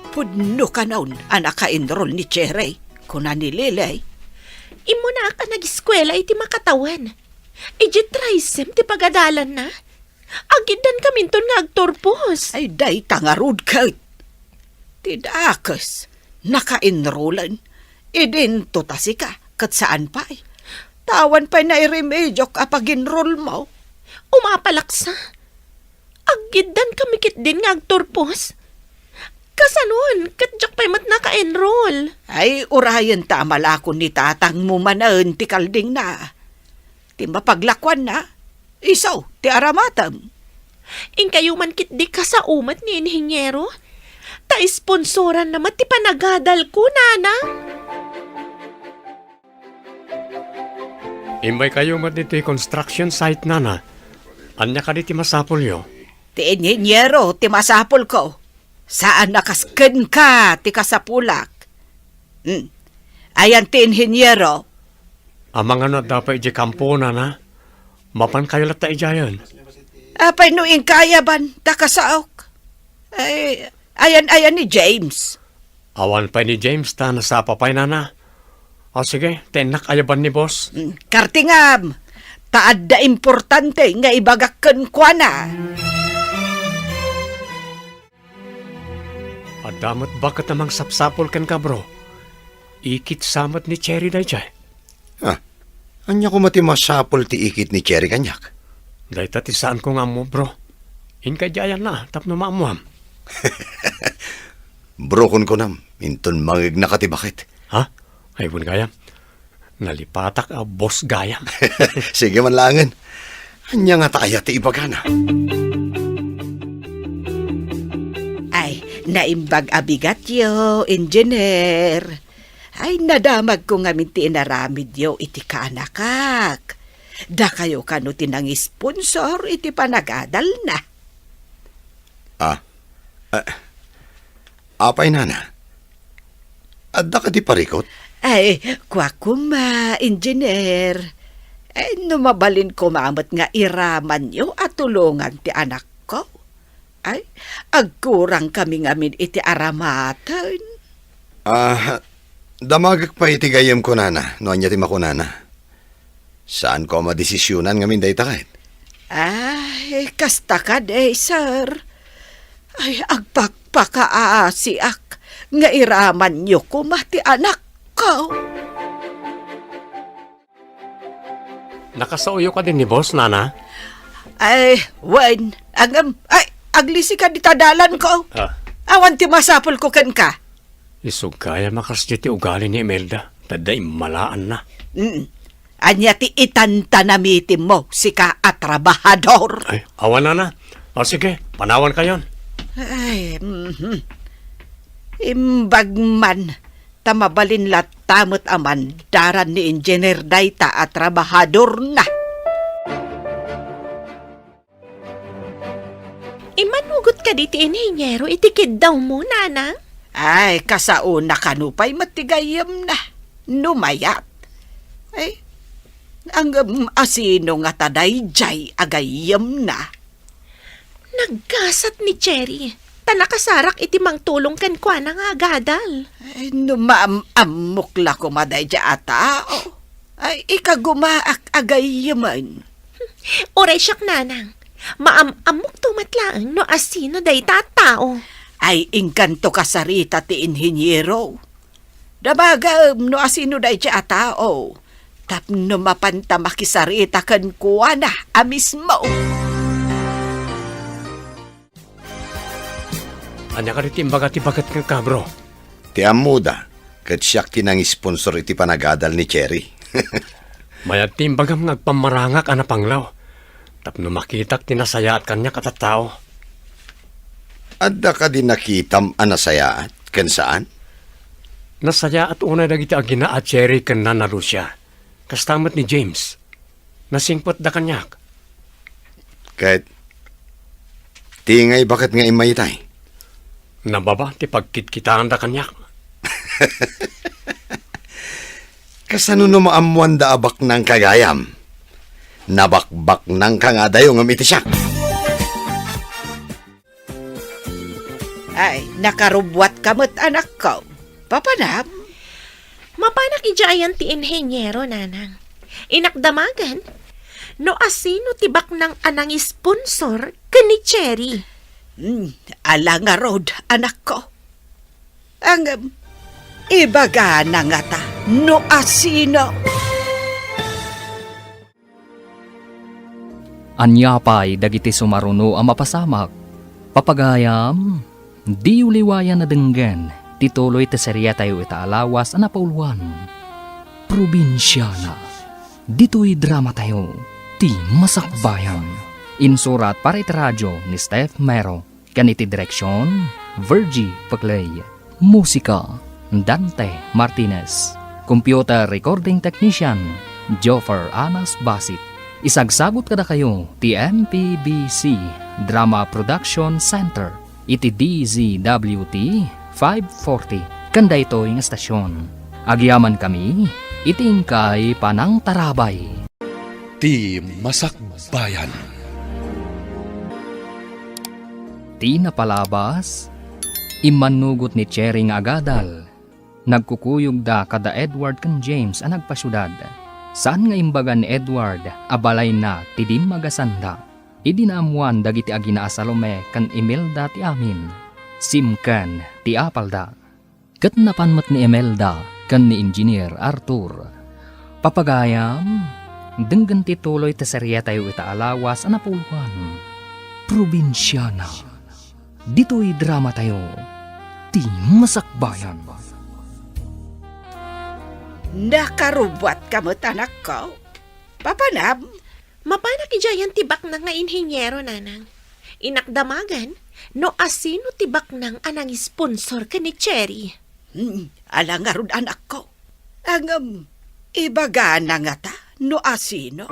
Pudno kanon a naka-enroll ni Cherry, kuna ni Lily. Immunaak a nagiskuela iti makatawen. Idiay trisim ti pagadalanna. Agiddan kaminton nga agturpos. Ay, dayta ngarud ket. Ti dakes, naka-enrollen. Idinto ta sika, ket saan pay. Awan pay nairemediok a pag-enroll mo. Umapalaksa. Agiddan kami ketdin nga agturpos. Kasanon, ket diak pay met naka-enroll. Ay, urayen ta a malakon ni tatangmo manen ti kaldingna. Ti mapaglakuanna, isu ti aramatem. Inkayo man ketdi kasao met ni Inhiniero. Ta isponsoranna met ti panagadalko, nana. Immaykayo met ditoy construction site, nana. Ania kadi ti masapulyo? Ti inhiniero ti masapulko. Saan a kas kenka ti kasapulak. Hmm. Ayan ti inhiniero? Amangan no adda pay idiay kampo, nana. Mapankayo latta idiayen. Apay no inka ayaban ta kasaok? Ay, ayan, ayan ni James. Awan pay ni James ta nasapa pay, nana. O sige, ta innak ayaban ni boss. Mm, kartingam, ta adda importante nga ibagak kenkuana. Adda met baket a mangsapsapul kenka, bro. Ikit sa met ni Cherry daydiay. Ah, ania koma ti masapul ti ikit ni Cherry kaniak? Dayta ti saanko nga ammo, bro. Inka idiay ayanna tapno maammoam. Bro, kunkunam, inton mangegnaka ti baket. Ha? Ay, wen gayam. Nalipatak a boss gayam. Sige man laengen. Ania ngata aya ti ibagana? Ay, naimbag a bigatyo, Engineer. Ay, nadamagko ngamin ti inaramidyo iti kaanakak. Dakayo kano ti nangisponsor iti panagadalna. Ah, ah, apay, nana? Adda kadi parikut? Ay, kua koma, Engineer. Ay, no mabalin koma met nga iramanyo a tulongan ti anakko. Ay, agkurang kami ngamin iti aramaten. Ah, damagek pay iti gayyemko, nana, no ania ti makunana. Saanko a madesisionan ngamin dayta ket. Ay, kasta kadi, sir. Ay, agpakpakaasiak nga iramanyo koma ti anakko. Nakasaoyo kadi ni boss, nana? Ay, wen. Ngem, ay, aglisi ka dita dalanko. Ah. Awan ti masapulko kenka. Isu gayam a kasdiay ti ugali ni Imelda, ta adda immalaanna. Mm. Ania ti itantanamitimmo, sika a trabahador? Ay, awan, nana. O sige, panawankayon. Ay, mhm. Imbag man, ta mabalin latta met a mandaran ni Engineer dayta a trabahadorna. Immanugot kadi ti inhiniero iti kiddawmo, nana? Ay, kasaona kano pay met ti gayyemna. No mayat. Ay, ngem asino ngata daydiay a gayyemna? Naggasat ni Cherry, ta nakasarak iti mangtulong kenkuana nga agadal. Ay, no maam-ammok la koma daydiay a tao. Ay, ikagumaak a gayyemen. Uray siak, nanang. Maam-ammokto met laeng no asino dayta a tao. Ay, inkanto kasarita ti inhiniero. Damagem no asino daydiay a tao tapno mapanta makisarita kenkuana a mismo. Ania kadi ti imbaga ti baket kenka, bro? Ti ammoda, ket siak ti nangisponsor iti panagadal ni Cherry. Mayat ti imbagam nga agpammarangak a napanglaw tapno makitak ti nasayaat kaniak a tattao. Adda kadi nakitam a nasayaat ken saan? Nasayaat unay dagiti agina a Cherry ken Nana Lucia. Kasta met ni James. Nasingpetda kaniak. Ket ti ngay baket nga immayatay? Nababa ti pagkitkitaanda kaniak. Kasano no maammoanda a baknang ka gayam? Nabakbaknang ka nga adayo ngem iti siak. Ay, nakarubbuatka met, anakko. Papanam? Mapanak idiay ayan ti inheniero, nanang. Inakdamagan no asino ti baknang a nangisponsor ken ni Cherry. Hmm, ala ngarud, anakko. Ngem, ibagana ngata no asino. Ania pay dagiti sumaruno a mapasamak? Papagayam, diyo liwayan a denggen ti tuloy ti seriatayo ita a lawas a napauluan. Probinsiana. Ditoy dramatayo, Ti Masakbayan. Insurat para iti radio ni Steph Mero. Ken iti direksion, Virgie Paclay. Musika, Dante Martinez. Computer recording technician, Joffer Anas Basit. Isagsagut kadakayo ti M P B C Drama Production Center iti D Z W T five forty ken daytoy nga estasion. Agyamankami iti inkay panangtarabay. Ti Masakbayan. Ti napalabas, immannugot ni Cherry nga agadal. Nagkukuyogda kada Edward ken James a nagpasiudad. Saan nga imbaga ni Edward a balayna ti dimmagasanda. Idi naammoan dagiti agina a Salome ken Imelda ti amin, simken ti apalda. Ket napan met ni Imelda ken ni Engineer Arthur. Papagayam, denggen ti tuloy ti seriatayo ita a lawas a napauluan. Probinsiana. Ditoy dramatayo, Ti Masakbayan. Nakarubbuatka met, anakko. Papanam? Mapanak idiay ayan ti baknang nga inheniero, nanang. Inakdamagan no asino ti baknang a nangisponsor ken ni Cherry. Hmm, ala ngarud, anakko. Ngem, ibagana ngata no asino.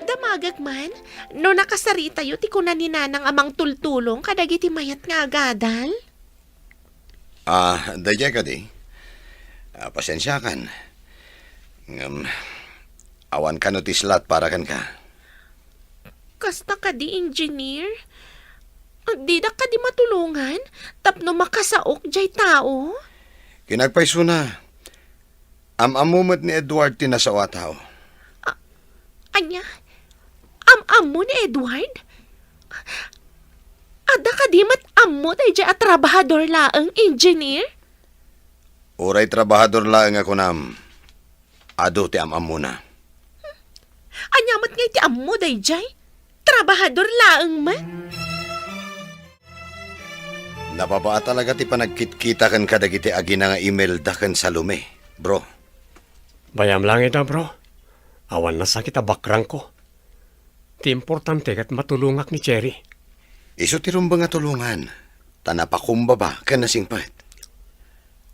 Damagek man no nakasaritayo ti kuna ni nanang a mangtultulong kadagiti mayat nga agadal. Ah, daydiay kadi? Ah, pasensiakan. Ngem, awan kano ti slot para kenka. Kasta kadi, Engineer? Didak kadi matulongan tapno makasaok diay tao? Kinapayso na. Am-ammo met ni Edward ti nasao a tao. A-, ania? Am-ammo ni Edward? Adda kadi met ammo daydiay a trabahador laeng, Engineer? Uray trabahador laeng a kunam, adu ti am-ammona. Ania met ngay ti ammo daydiay? Trabahador laeng met? Nababa talaga ti panagkitkita ken kadagiti agina nga Imelda ken Salome, bro. Bayam lang ita, bro. Awan nasakit a background ko. Ti importante ket matulongak ni Cherry. Isu ti rumbeng a tulongan, ta napakumbaba ken nasingpet.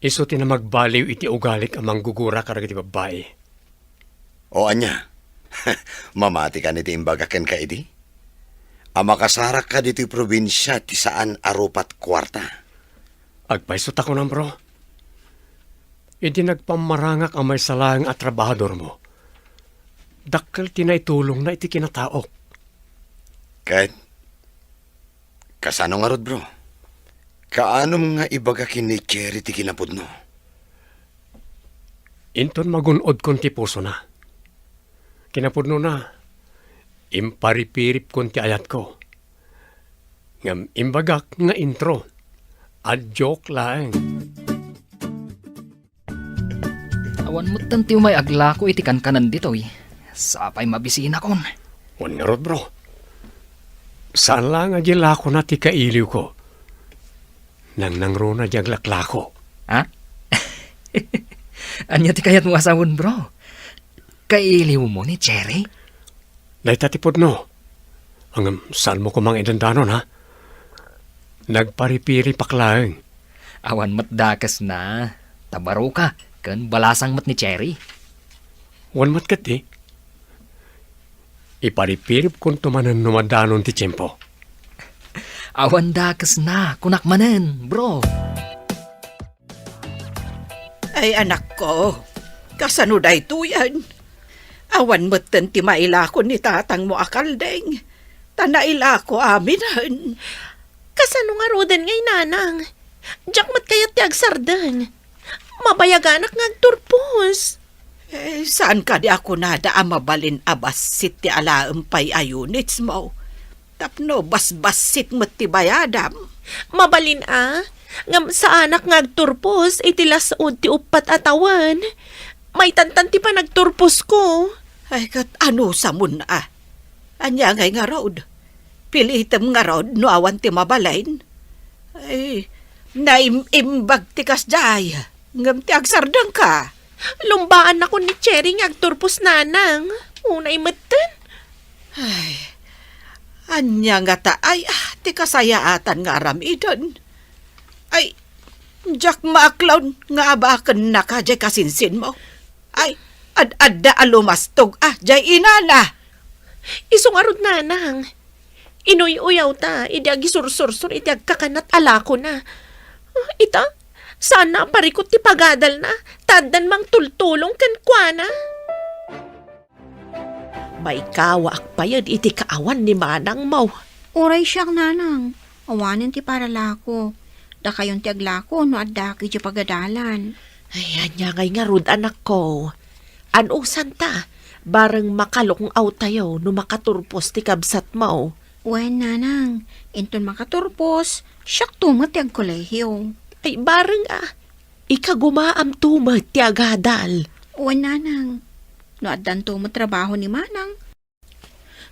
Isu ti namagbaliw iti ugalik a manggugura kadagiti babbai. O ania? Mamati kadi ti imbagak kenka idi? A makasarak ka ditoy probinsia ti saan a rupat kuarta. Agpayso ta kunam, bro. Idi nagpammarangak a maysa laeng a trabahadormo, dakkel ti naitulongna iti kinataok. Ket kasano ngarud, bro? Kaanom nga ibaga ken ni Cherry ti kinapudno? Inton magun-odkon ti pusona. Kinapudnona, imparipiripkon ti ayatko. Ngem imbagak nga intro. A joke laeng. Awan metten ti umay aglako iti kankanan ditoy. Sapay mabisinakon. Wen ngarud, bro. Saan laeng a di lakona ti kailiwko. Nangnangruna di aglaklako. Ha? Ania ti kayatmo a sawen, bro? Kailiwmo ni Cherry? Dayta ti pudno. Ngem saanmo koma nga idandanon, ha? Nagparipiripak laeng. Awan met dakesna. Ta baroka ken balasang met ni Cherry. Wen met ketdi. Iparipiripkonto manen no madanon ti tiempo. Awan dakesna, kunak manen, bro. Ay, anakko, kasano daytoyen? Awan metten ti mailako ni tatangmo a kalding, ta nailako aminen. Kasano ngaruden ngay, nanang? Diak met kayat ti agsardeng. Mabayaganak nga agturpos. Eh, saan kadi a kunada a mabalin a bassit ti alaem pay a units mo? Tapno basbassit met ti bayadam. Mabalin a, ngem saanak nga agturpos iti las-ud ti uppat a tawen. Maitantan ti panagturposko. Ay, ket anusamon a? Ania ngay ngarud? Pilitem ngarud no awan ti mabalin? Ay, naim-imbag ti kasdiay, ngem ti agsardengka. Lumbaannakon ni Cherry nga agturpos, nanang. Unay metten. Ay, ania ngata ay, ah, ti kasayaatan nga aramiden? Ay, diak maaklon nga abakennaka diay kasinsinmo. Ay, ad-adda a lumastog, ah, diay inana. Isu ngarud, nanang. Inuy-uyawta idi agisursursor iti agkakanat a lakona. Ah, ita, saanna a parikut ti pagadalna, ta addan mangtultulong kenkuana. Maikawaak payen iti kaawan ni manangmo. Uray siak, nanang. Awanen ti paralako. Dakayon ti aglako no addak idiay pagadalan. Ay, ania ngay ngarud, anakko? Anusanta, bareng makalung-awtayo no makaturpos ti kabsatmo. Wen, nanang, inton makaturpos, siakto met ti agkolehio. Ay, bareng a, ikagumaamto met ti agadal. Wen, nanang, no addanto met trabaho ni manang,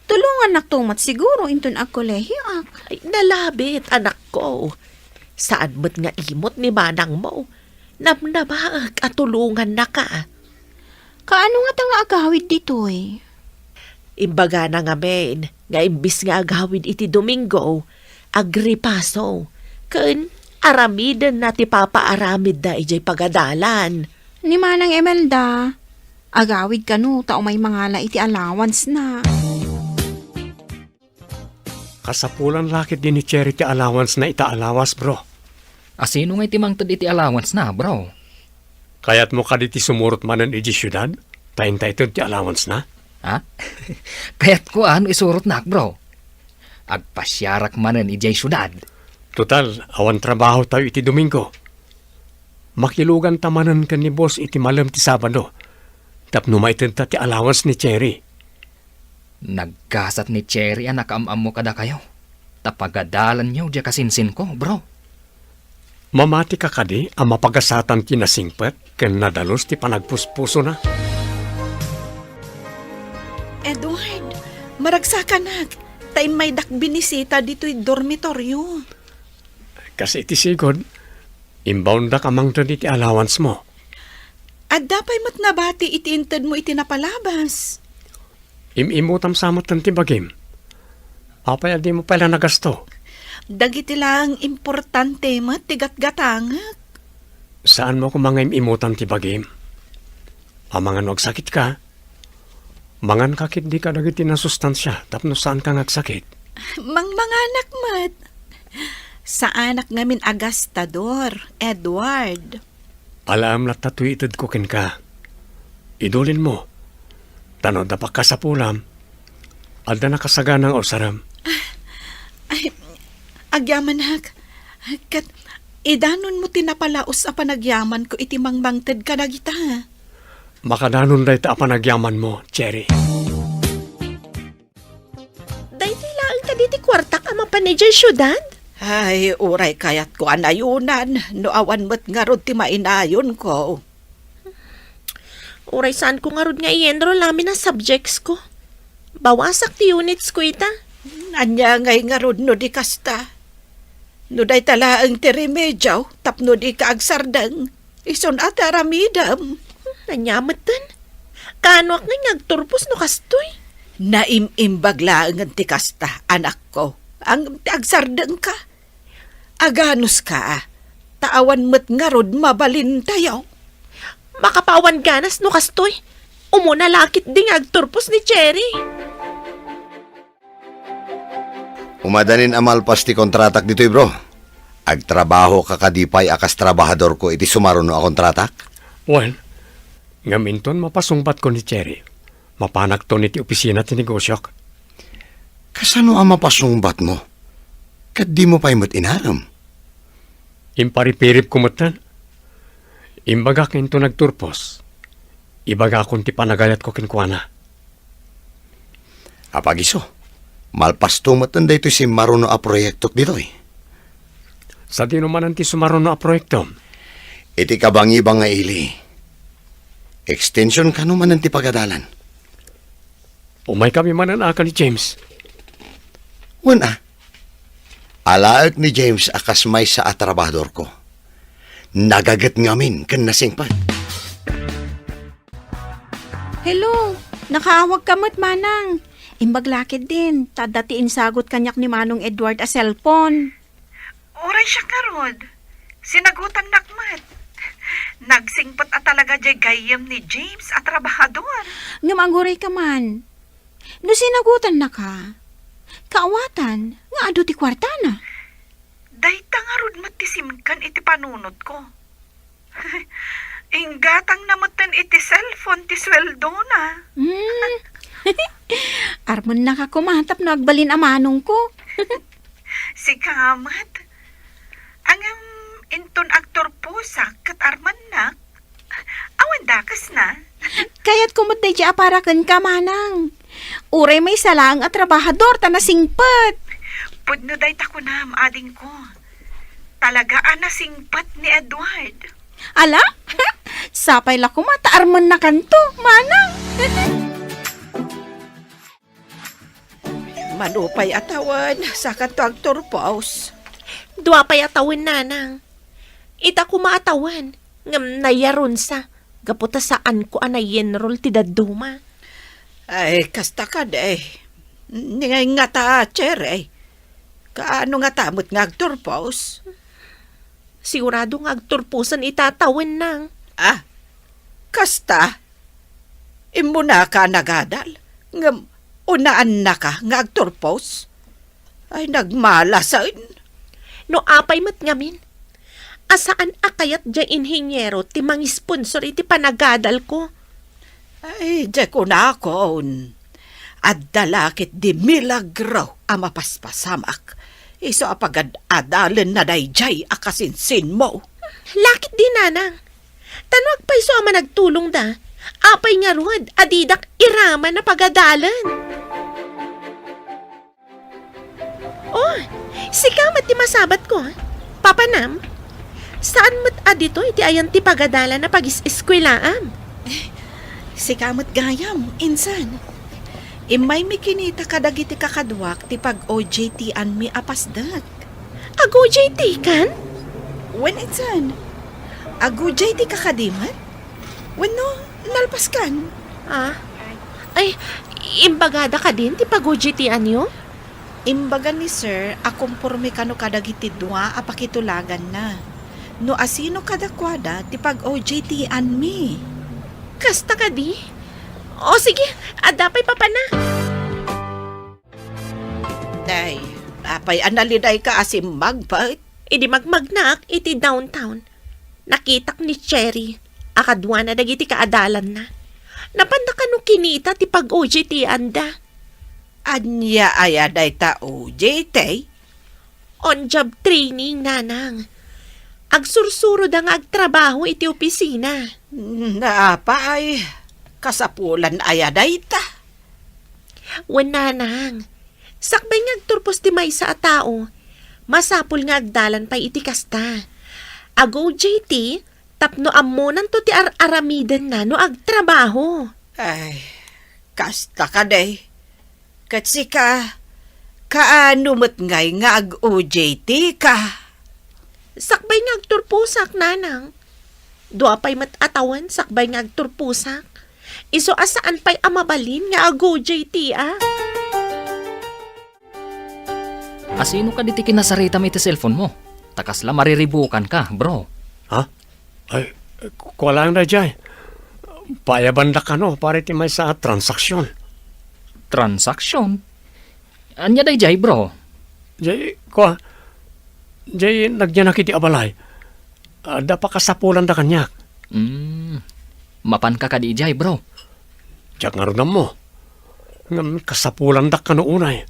tulongannakto met siguro inton agkolehioak. Ay, nalabit, anakko. Saan met nga imot ni manangmo. Namnamaek a tulongannaka. Kaano ngata nga agawid ditoy? Imbagana ngamin nga imbis nga agawid iti Domingo, agripaso, ken aramidenna ti papaaramidda idiay pagadalan. Ni Manang Imelda, agawid kano ta umay mangala iti allowance-na. Kasapulan la ketdi ni Cherry ti allowance-na ita a lawas, bro. A, sino ngay ti mangted iti allowance-na, bro? Kayatmo kadi ti sumurot manen idiay siudad ta inta ited ti allowance-na? Ha? Kayatko a no isurotnak, bro. Agpasiarak manen idiay siudad. Total, awan trabahotayo iti Domingo. Makiluganta manen ken ni boss iti malem ti Sabado tapno maitedta ti allowance ni Cherry. Naggasat ni Cherry a nakaam-ammo kadakayo, ta pagadalanyo diay kasinsinko, bro. Mamatika kadi a mapagasatan ti nasingpet ken nadalus ti panagpuspusona? Edward, maragsakanak, ta immaydak binisita ditoy dormitoryo. Kas iti sigud, imbaondak a mangted iti allowance-mo. Adda pay met nabati iti intedmo iti napalabas. Im-imutam sa metten ti bagim. Apay a dimo pay la nagasto? Dagiti laeng importante met ti gatgatangek. Saanmo koma nga im-imutam ti bagim? Amangan no agsakitka, manganka ketdi kadagiti nasustansia tapno saanka nga agsakit. Mangmanganak met. Saanak ngamin a gastador, Edward. Alaem latta toy itedko kenka. Idulinmo, ta no adda pakasapulam, adda nakasagana nga usarem. Ay, agyamanak. Ket idanonmo ti napalaus a panagyamanko iti mangmangted kadagita. Makadanon dayta a panagyamanmo, Cherry. Daytoy laeng kadi ti kuartak a mapan idiay siudad? Ay, uray kayatko a nayonan no awan met ngarud ti mainayonko. Uray saanko ngarud nga i-enroll amin a subjectsko. Bawasak ti unitsko ita. Ania ngay ngarud no di kasta? No dayta laeng ti remedio tapno dika agsardeng, isun a ti aramidem. Ania metten? Kaanoak ngay nga agturpos no kastoy? Naim-imbag laengen ti kasta, anakko. Ngem ti agsardengka, aganuska, ta awan met ngarud mabalintayo. Makapaawan ganas no kastoy. Umuna la ketdi nga agturpos ni Cherry. Umadanin a malpas ti kontratak ditoy, bro. Agtrabahoka kadi pay a kas trabahadorko iti sumaruno a kontratak? Wen, ngem inton mapasungbatko ni Cherry, mapanakton iti opisina ti negosiok. Kasano a mapasungbatmo? Ket dimo pay met inarem? Imparipiripko metten. Imbagak inton agturpos, ibagakon ti panagayatko kenkuana. Apagiso, malpasto metten daytoy simmaruno a proyektok ditoy. Sadino manen ti sumaruno a proyektom? Iti kabangibang nga ili. Extension kano manen ti pagadalan? Umaykami manen a ken ni James. Wen a. Alaek ni James a kas maysa a trabahadorko. Nagaget ngamin ken nasingpet. Hello, nakaawagka met, Manang. Imbag la ketdin, ta adda ti insagut kaniak ni Manong Edward a cellphone. Uray siak ngarud, sinagutannak met. Nagsingpet a talaga diay gayyem ni James a trabahador. Ngem agurayka man. No sinagutannaka, kaawatan nga adu ti kuartana. Dayta ngarud met ti simken iti panunotko. Inggatangna metten iti cellphone ti sueldona. Hmm. Armennaka koma tapno agbalin a manongko. Sika met. Ngem inton agturposak ket armennak, awan dakesna. Kayatko met daydiay a para kenka, Manang. Uray maysa laeng a trabahador ta nasingpet. Pudno dayta kunam, adingko. Talaga a nasingpet ni Edward. Ala? Sapay la koma ta armennakanto, Manang. Mano pay a tawen, sakanto agturpos? Dua pay a tawen, Nanang. Ita koma a tawen, ngem nayarunsa, gapu ta saanko a nayenrol ti dadduma. Ay, kasta kadi. Ni ngata, Cherry. Kaano ngata met nga agturpos? Sigurado nga agturposen ita a tawen, Nang. Ah, kasta? Immunaka a nagadal, ngem unaannaka nga agturpos? Ay, nagmalasen! No apay met ngamin, a saan a kayat diay inhiniero ti mangisponsor iti panagadalko? Ay, diay kunakon, adda la ketdi milagro a mapaspasamak, isu a pagad-adalenna daydiay a kasinsinmo. La ketdi, Nanang. Ta no agpayso a managtulongda, apay ngarud a didak iraman a pagadalen? Oh, sika met ti masabatko, ah. Papanam, saan met a ditoy ti ayan ti pagadalan a pagis-eskuelaam? Sika met gayam, insan. Immaymi kinita kadagiti kakaduak ti pag-O J T-anmi a pasdek. Ag-O J T kan? Wen, insan. Ag-O J T ka kadi met? Wenno, nalpaskan? Ah? Ay, imbagada kadin ti pag-O J T-anyo? Imbaga ni Sir a komporme kano kadagiti dua a pakitulaganna. No asino kadakuada ti pag-O J T-anmi. Kasta kadi? O sige, adda pay papana. Ay, apay a nalidayka a simmagpet? Idi magmagnaak iti downtown, nakitak ni Cherry a kaduana dagiti kaadalanna. Napanda kano kinita ti pag-O J T-anda. Ania aya dayta O J T? On-job training, Nanang. Agsursuroda nga agtrabaho iti opisina. Naapay, kasapulan aya dayta? Wen, Nanang. Sakbay nga agturpos ti maysa a tao, masapul nga agdalan pay iti kasta. Ag-O J T, tapno ammonanto ti ar-aramidenna no agtrabaho. Ay, kasta kadi. Ket sika, kaano met ngay nga ag-O J T ka? Sakbay nga agturposak, nanang. Dua pay met a tawen sakbay nga agturposak. Isu a saan pay a mabalin nga ag-O J T, a? Asino kadi ti kinasaritam iti cellphone mo? Ta kasla mariribukanka, bro. Ha? Ay, ku-, kua laeng daydiay. Paayabandak kano para iti maysa a transaksion. Transaksion? Ania daydiay, bro? Jay, kua, jay nagyanak iti abalay. Adda pakasapulanda kaniak. Hmm. Mapanka kadi idiay, bro? Diak ngarud ammo. Ngem kasapulandak kano unay.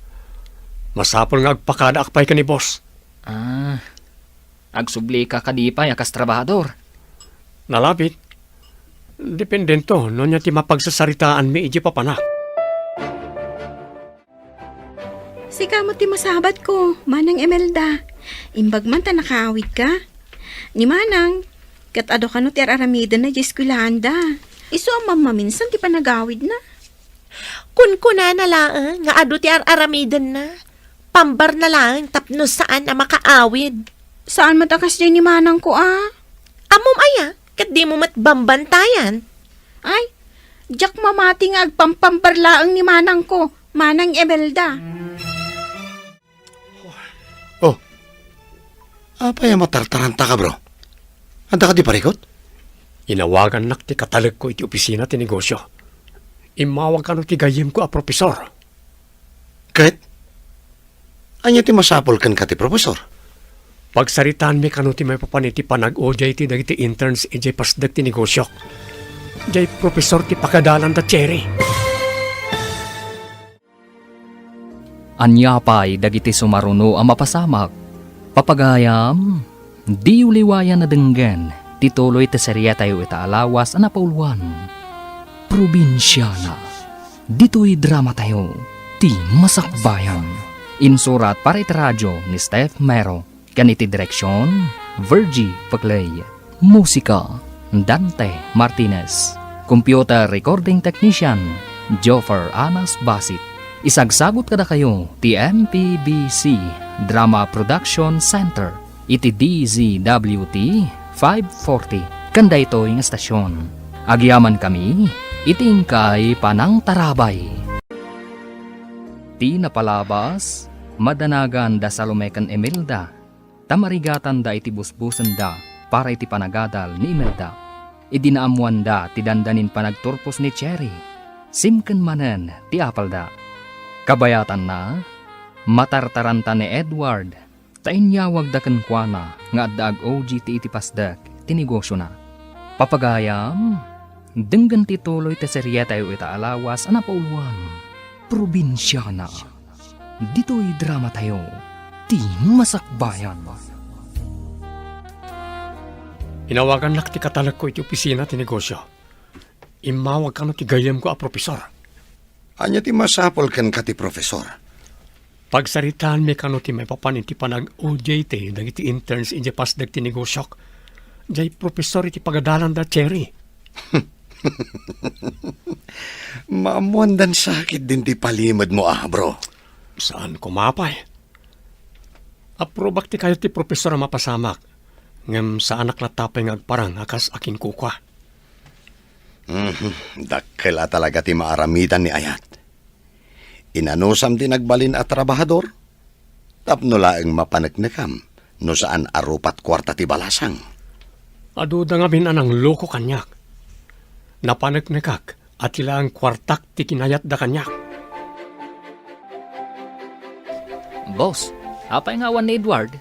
Masapul nga agpakadaak pay ken ni boss. Ah, agsublika kadi pay a kas trabahador? Nalabit. Dependento no ania ti mapagsasaritaanmi idiay papanak. Sika met ti masabatko, Manang Imelda. Imbag man ta nakaawidka. Ni Manang, ket adu kano ti ar-aramidenna idiay eskuelaanda. Isu a mammaminsan ti panagawidna. Kunkunana laeng nga adu ti ar-aramidenna. Pambarna laeng tapno saan a makaawid. Saan met a kasdiay ni manangko a? Ammom aya, ket dimo met bambantayan. Ay, diak mamati nga agpampambar laeng ni manangko, Manang Imelda. Oh, apay a matartarantaka, bro? Adda kadi parikut? Inawagannak ti katalekko iti opisina ti negosio. Immawag kano ti gayyemko a profesor. Ket? Ania ti masapul kenka ti profesor? Pagsaritaanmi kano ti maipapan iti panag-O J T dagiti interns idiay pasdek ti negosiok. Diay profesor ti pakadalanda, Cherry. Ania pay dagiti sumaruno a mapasamak? Papagayam, diyo liwayan a denggen ti tuloy ti serietayo ita a lawas a napauluan, Probinsiana. Ditoy dramatayo, ti Masakbayan. Insurat para iti radio ni Steph Mero. Ken iti direksion, Virgie Paclay. Musika, Dante Martinez. Computer recording technician, Joffer Anas Basit. Isagsagut kadakayo ti M P B C Drama Production Center iti D Z W T five forty ken daytoy nga estasion. Agyamankami iti inkay panangtarabay. Ti napalabas, madanagan da Salome ken Imelda, ta marigatanda iti busbusenda para iti panagadal ni Imelda. Idi naammoanda ti dandanin panagturpos ni Cherry, simken manen ti apalda. Kabayatanna, matartaranta ni Edward, ta inyawagda kenkuana nga adda ag-O J T iti pasdek ti negosiona. Papagayam, denggen ti tuloy ti serietayo ita a lawas a napauluan, Probinsiana. Ditoy dramatayo, ti Masakbayan. Inawagannak ti katalekko iti opisina ti negosio. Immawag kano ti gayyemko a profesor. Ania ti masapul kenka ti profesor? Pagsaritaanmi kano ti maipapan iti panag-O J T dagiti interns idiay pasdek ti negosiok. Diay profesor iti pagadalanda, Cherry. Maammoandan sakit din ti palimedmo, ah, bro. Saan koma pay. Aprobak ti kayat ti profesor a mapasamak, ngem saanak latta pay nga agparang a kas a kinkukua. Mhm, dakkel a talaga ti maaramidan ni ayat. Inanusam ti nagbalin a trabahador, tapno laeng mapaneknekam no saan a rupat kuarta ti balasang. Aduda ngamin a nangloko kaniak. Napaneknekak a ti laeng kuartak ti kinayatda kaniak. Boss, apay nga awan ni Edward?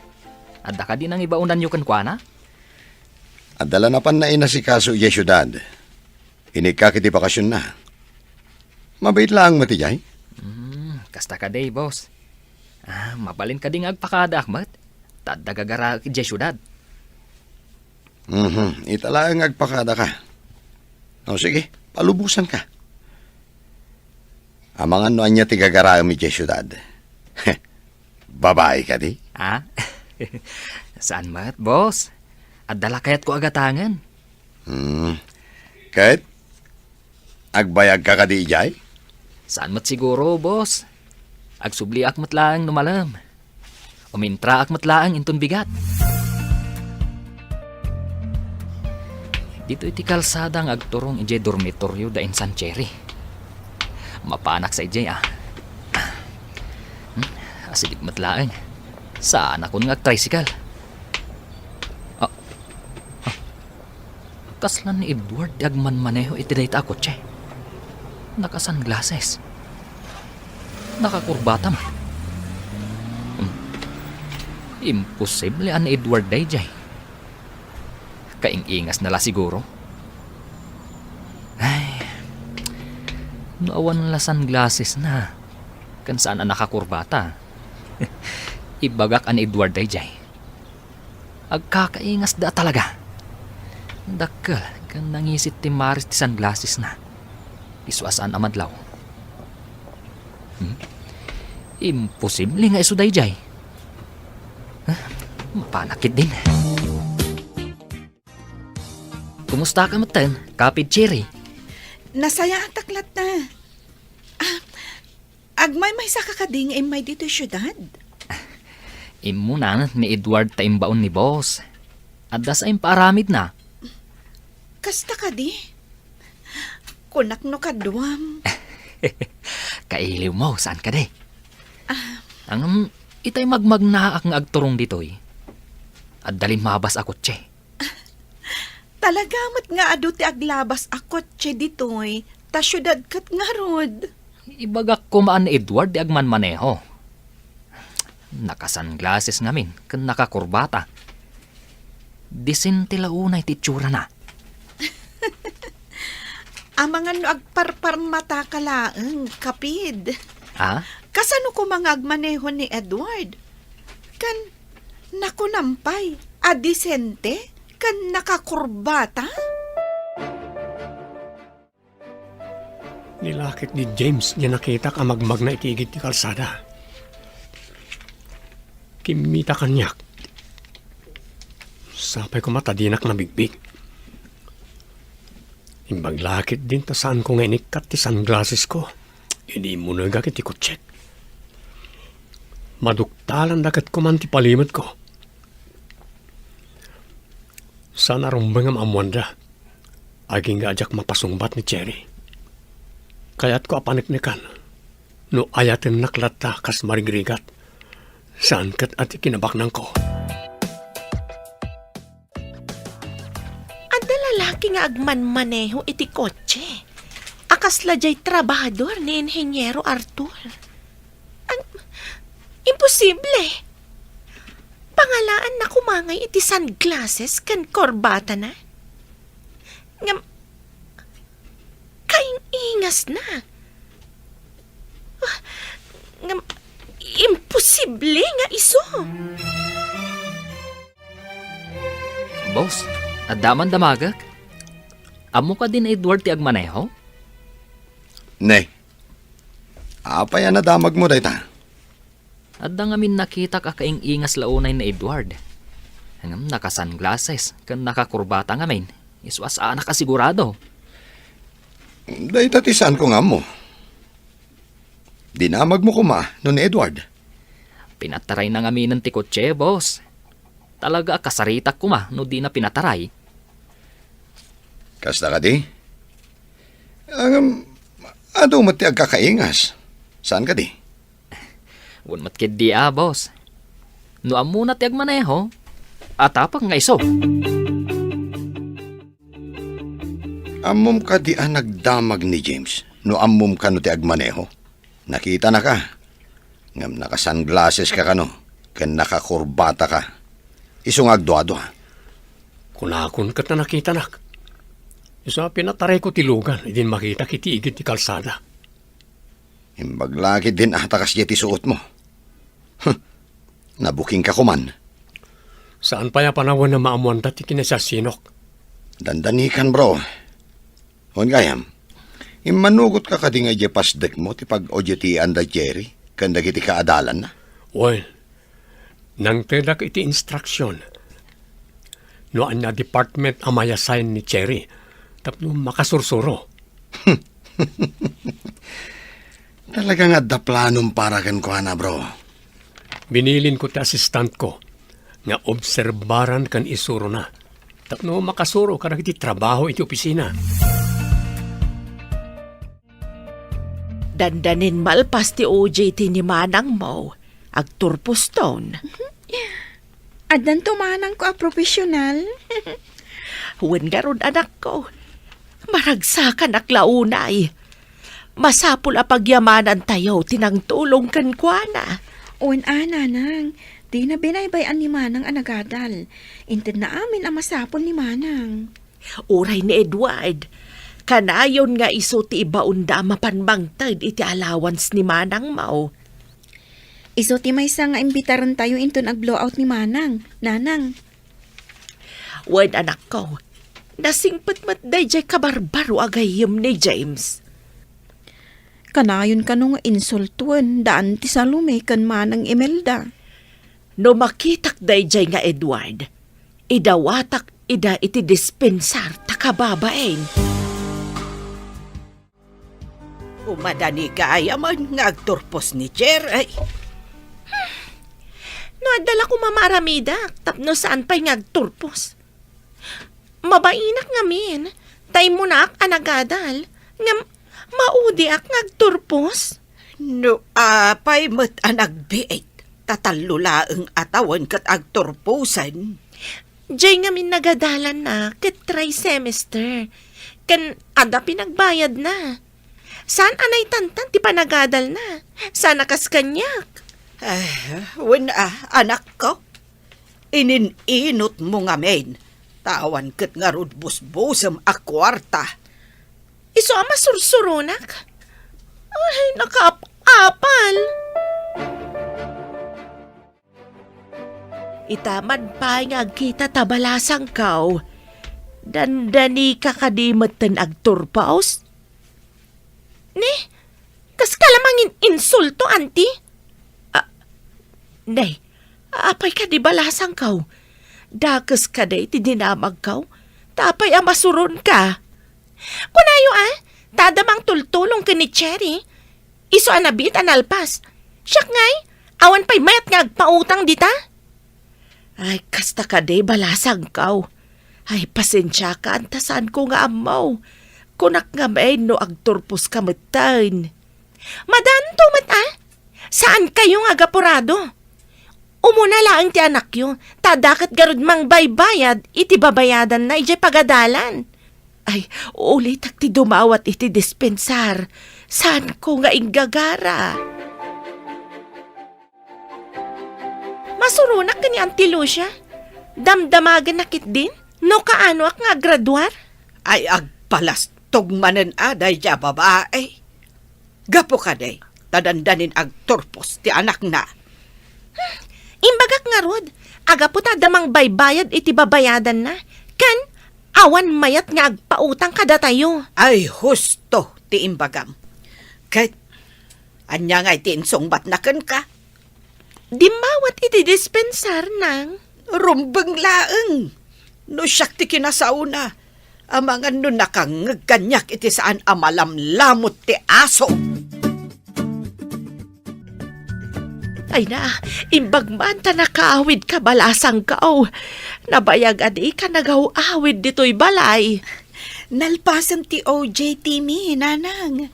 Adda kadi nangibaonanyo kenkuana? Adda la napanna inasikaso idiay siudad. Inikkak iti bakasionna. Mabiit laeng met idiay. Hmm, kasta kadi, boss. Ah, mabalin kadi nga agpakadaak met? Ta adda gagaraek idiay siudad. Mhm, ita laeng agpakadaka. O, sige, palubosanka. Amangan no ania ti gagaraem idiay siudad. Babai kadi? Ah? Saan met, boss? Adda la kayatko a gatangen. Hmm. Ket, agbayagka kadi idiay? Saan met siguro, boss. Agsubliak met laeng no malem. Umintraak met laeng inton bigat. Ditoy ti kalsada nga agturong idiay dormitoryo da insan Cherry. Mapanak sa idiay, ah. Hmm, asideg met laeng. Saanakon nga agtricycle. Ah, ah. Kasla ni Edward ti agmanmaneho iti dayta a kotse. Naka-sunglasses. Nakakurbata man. Hmm. Imposible a ni Edward daydiay. Kaing-ingasna la siguro. Ay, no awan la sunglassesna, ken saan a nakakurbata, ibagak a ni Edward daydiay. Agkakaingasda talaga. Dakkel ken nangisit ti maris ti sunglassesna. Isu a saan a madlaw. Hmm? Imposible nga isu daydiay. Ah, mapanak ketdin. Kumustaka metten, Kapid Cherry? Nasayaatak latta. Ah, agmaymaysaka kadi nga immay ditoy siudad? Immuna ni Edward ta imbaon ni boss. Adda sa impaaramidna. Kasta kadi? Kunak no kaduam. Kailiwmo, saan kadi? Ah. Ngem, itay magmagnaak nga agturong ditoy, adda limmabas a kotse. Talaga met nga adu ti aglabas a kotse ditoy, ta siudad ket ngarud. Ibagak koma a ni Edward ti agmanmaneho. Naka-sunglasses ngamin ken nakakurbata. Disente la unay ti itsurana. Amangan no agparparmataka laeng, Kapid. Ha? Kasano koma nga agmaneho ni Edward? Ken nakunam pay a disente ken nakakurbata? Nilakek ni James diay nakitak a magmagna iti igid ti kalsada. Kimmita kaniak. Sapay koma ta dinak nabigbig. Imbag la ketdin ta saanko nga inikkat ti sunglassesko idi immunegak iti kotsek. Maduktalanda ket koman ti palimetko. Saan a rumbeng nga maammoanda. Agingga a diak mapasungbat ni Cherry. Kayatko a paneknekan no ayatennak latta kas marigrigat. Saan ket a ti kinabaknangko. Adda lalaki nga agmanmaneho iti kotse a kasla diay trabahador ni Inheniero Arthur. Ang, imposible! Pangalaanna koma ngay iti sunglasses ken korbatana. Ngem, kaing-ingasna. Ah, ngem, imposible nga isu. Boss, adda man damagek? Ammo kadi ni Edward ti agmaneho? Ne. Apay a nadamagmo dayta? Adda ngamin nakitak a kaing-ingas la unay ni Edward. Ngem naka-sunglasses ken nakakurbata ngamin, isu a saanak a sigurado. Dayta ti saanko nga ammo. Dinamagmo koma no ni Edward? Pinatarayna ngaminen ti kotse, boss. Talaga a kasaritak koma no dina pinataray. Kasta kadi? Ngem, adu met ti agkakaingas. Saan kadi? Wen met ketdi a, boss. No ammona ti agmaneho, atapak nga isu. Ammom kadi a nagdamag ni James no ammom kano ti agmaneho? Nakitanaka. Ngem naka-sunglasses ka kano, ken nakakurbata ka. Isu nga agduadua. Kunakon ket a nakitanak. Isu a pinatarayko ti lugan idin makitak iti igid ti kalsada. Imbag la ketdin a ta kasdiay ti suotmo. Huh, nabukingka koman. Saan pay a panawen a maammoanda ti kinasiasinok. Dandanikan, bro. Wen gayam, immanugotka kadi nga idiay pasdekmo ti pag-o-dutyan da Jerry ken dagiti kaadalanna? Wen, nangtedak iti instruksion. no ania department a mai-assign ni Cherry tapno makasursuro. Talaga nga adda planom para kenkuana, bro. Binilinko ti assistantko nga obserbaran ken isurona tapno makasuro kadagiti trabaho iti opisina. Dandanin malpas ti O J T ni manangmo, agturposton. Addanto manangko a profesional. Wen ngarud, anakko, maragsakanak la unay. Masapul a pagyamanantayo ti nangtulong kenkuana. Wen a, nanang, dina binaybay-an ni manang a nagadal. Intedna amin a masapul ni manang. Uray ni Edward, kanayon nga isu ti ibaonda a mapan mangted iti allowance ni manangmo. Isu ti maysa nga imbitarentayo inton ag-blowout ni manang, nanang. Wen, anakko, nasingpet met daydiay kabarbaro a gayyem ni James. Kanayon kano nga insultoen daan ti Salome ken manang Imelda. No makitak daydiay nga Edward, idawatak ida iti dispensar ta kababain. Umadani gayam nga agturpos ni Cherry. No adda la koma maaramidak tapno saan pay nga agturpos. Mabainak ngamin, ta immunaak a nagadal, ngem maudiak nga agturpos. No apay met a nagbiit, ta tallo laeng a tawen ket agturposen. Jay ngamin nagadalanna ket try semester, ken adda pinagbayadna. Saan a naitantan ti panagadalna? Saan a kas kaniak? Eh, wen a, anakko. Inin-inotmo ngamin, ta awan ket ngarud busbusem a kuarta. Isu a masursuronak? Ay, nakaap-apal! Ita man pay nga agkita ta balasangko, dandanika kadi metten agturpos? Ni, kas ka la mangin-insulto, anti? Ah, nay, apay kadi balasangko? Dakes kadi ti dinamagko? Ta apay a masuronka? Kunayo, a, ta adda mangtultulong ken ni Cherry. Isu a nabiit a nalpas. Siak ngay, awan pay mayat nga agpautang dita. Ay, kasta kadi balasangko. Ay, pasensiakan, ta saanko nga ammo. Kunak ngamin no agturposka metten. Madanto met, a? Saankayo nga agapurado? Umuna laeng ti anakyo, ta adda ket garud mangbaybayad iti babayadanna idiay pagadalan. Ay, ulitek ti dumawat iti dispensar. Saanko nga inggagara. Masuronak ken ni Auntie Lucia. Damdamagenna ketdin no kaanoak nga aggraduar. Ay, agpalastog manen a daydiay a babai. Gapu kadi, ta dandanin agturpos ti anakna. Hmm, imbagak ngarud, agapu ta adda mangbaybayad iti babayadanna, ken awan mayat nga agpautang kadatayo. Ay, husto ti imbagam. Ket ania ngay ti insungbatna kenka? Dimmawat iti dispensar, nang. Rumbeng laeng. No siak ti kinasaona, amangan no nakangngeg kaniak iti saan a malamlamut ti aso. Ay na, imbag man ta nakaawidka balasangko. Nabayag a dika nagaw-awid ditoy balay. Nalpasen ti O J T mi, nanang.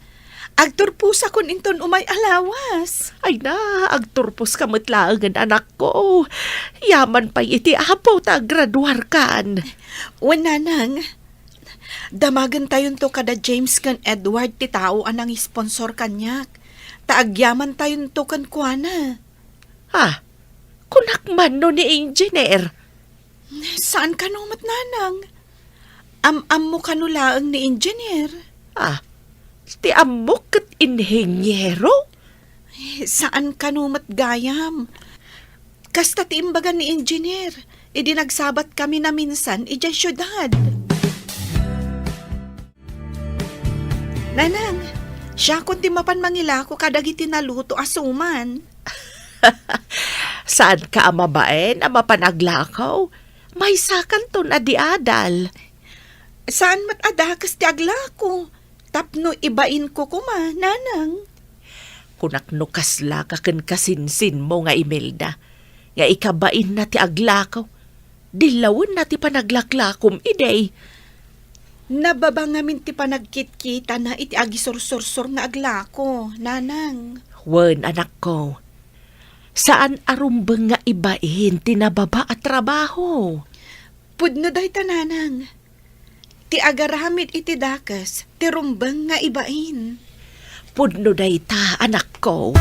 Agturposakon inton umay a lawas. Ay na, agturposka met laengen, anakko. Yaman pay iti Apo ta aggraduarkan. Wen, nanang, damagentayonto kada James ken Edward ti tao a nangisponsor kaniak, ta agyamantayonto kenkuana. Ah, kunak man no ni Engineer. Saan kano met, nanang? Am-ammo kano laeng ni Engineer? Ah, ti ammok ket inhinyero? Eh, saan kano met gayam? Kasta ti imbaga ni Engineer, idi nagsabat kami naminsan idiay siudad. Nanang, siakon ti mapan mangilako kadagiti naluto a suman. Saanka a mabain a mapan aglako? Maysakanton a di adal. Saan met a dakes ti aglako, tapno ibainko koma, nanang. Kunak no kasla ka ken kasinsinmo nga Imelda, nga ikabainna ti aglako, dillawenna ti panaglaklakom idi. Nababa ngamin ti panagkitkitana iti agisursursor nga aglako, nanang. Wen, anakko, saan a rumbeng nga ibain ti nababa a trabaho. Pudno dayta, nanang. Ti agaramid iti dakes, ti rumbeng nga ibain. Pudno dayta, anakko.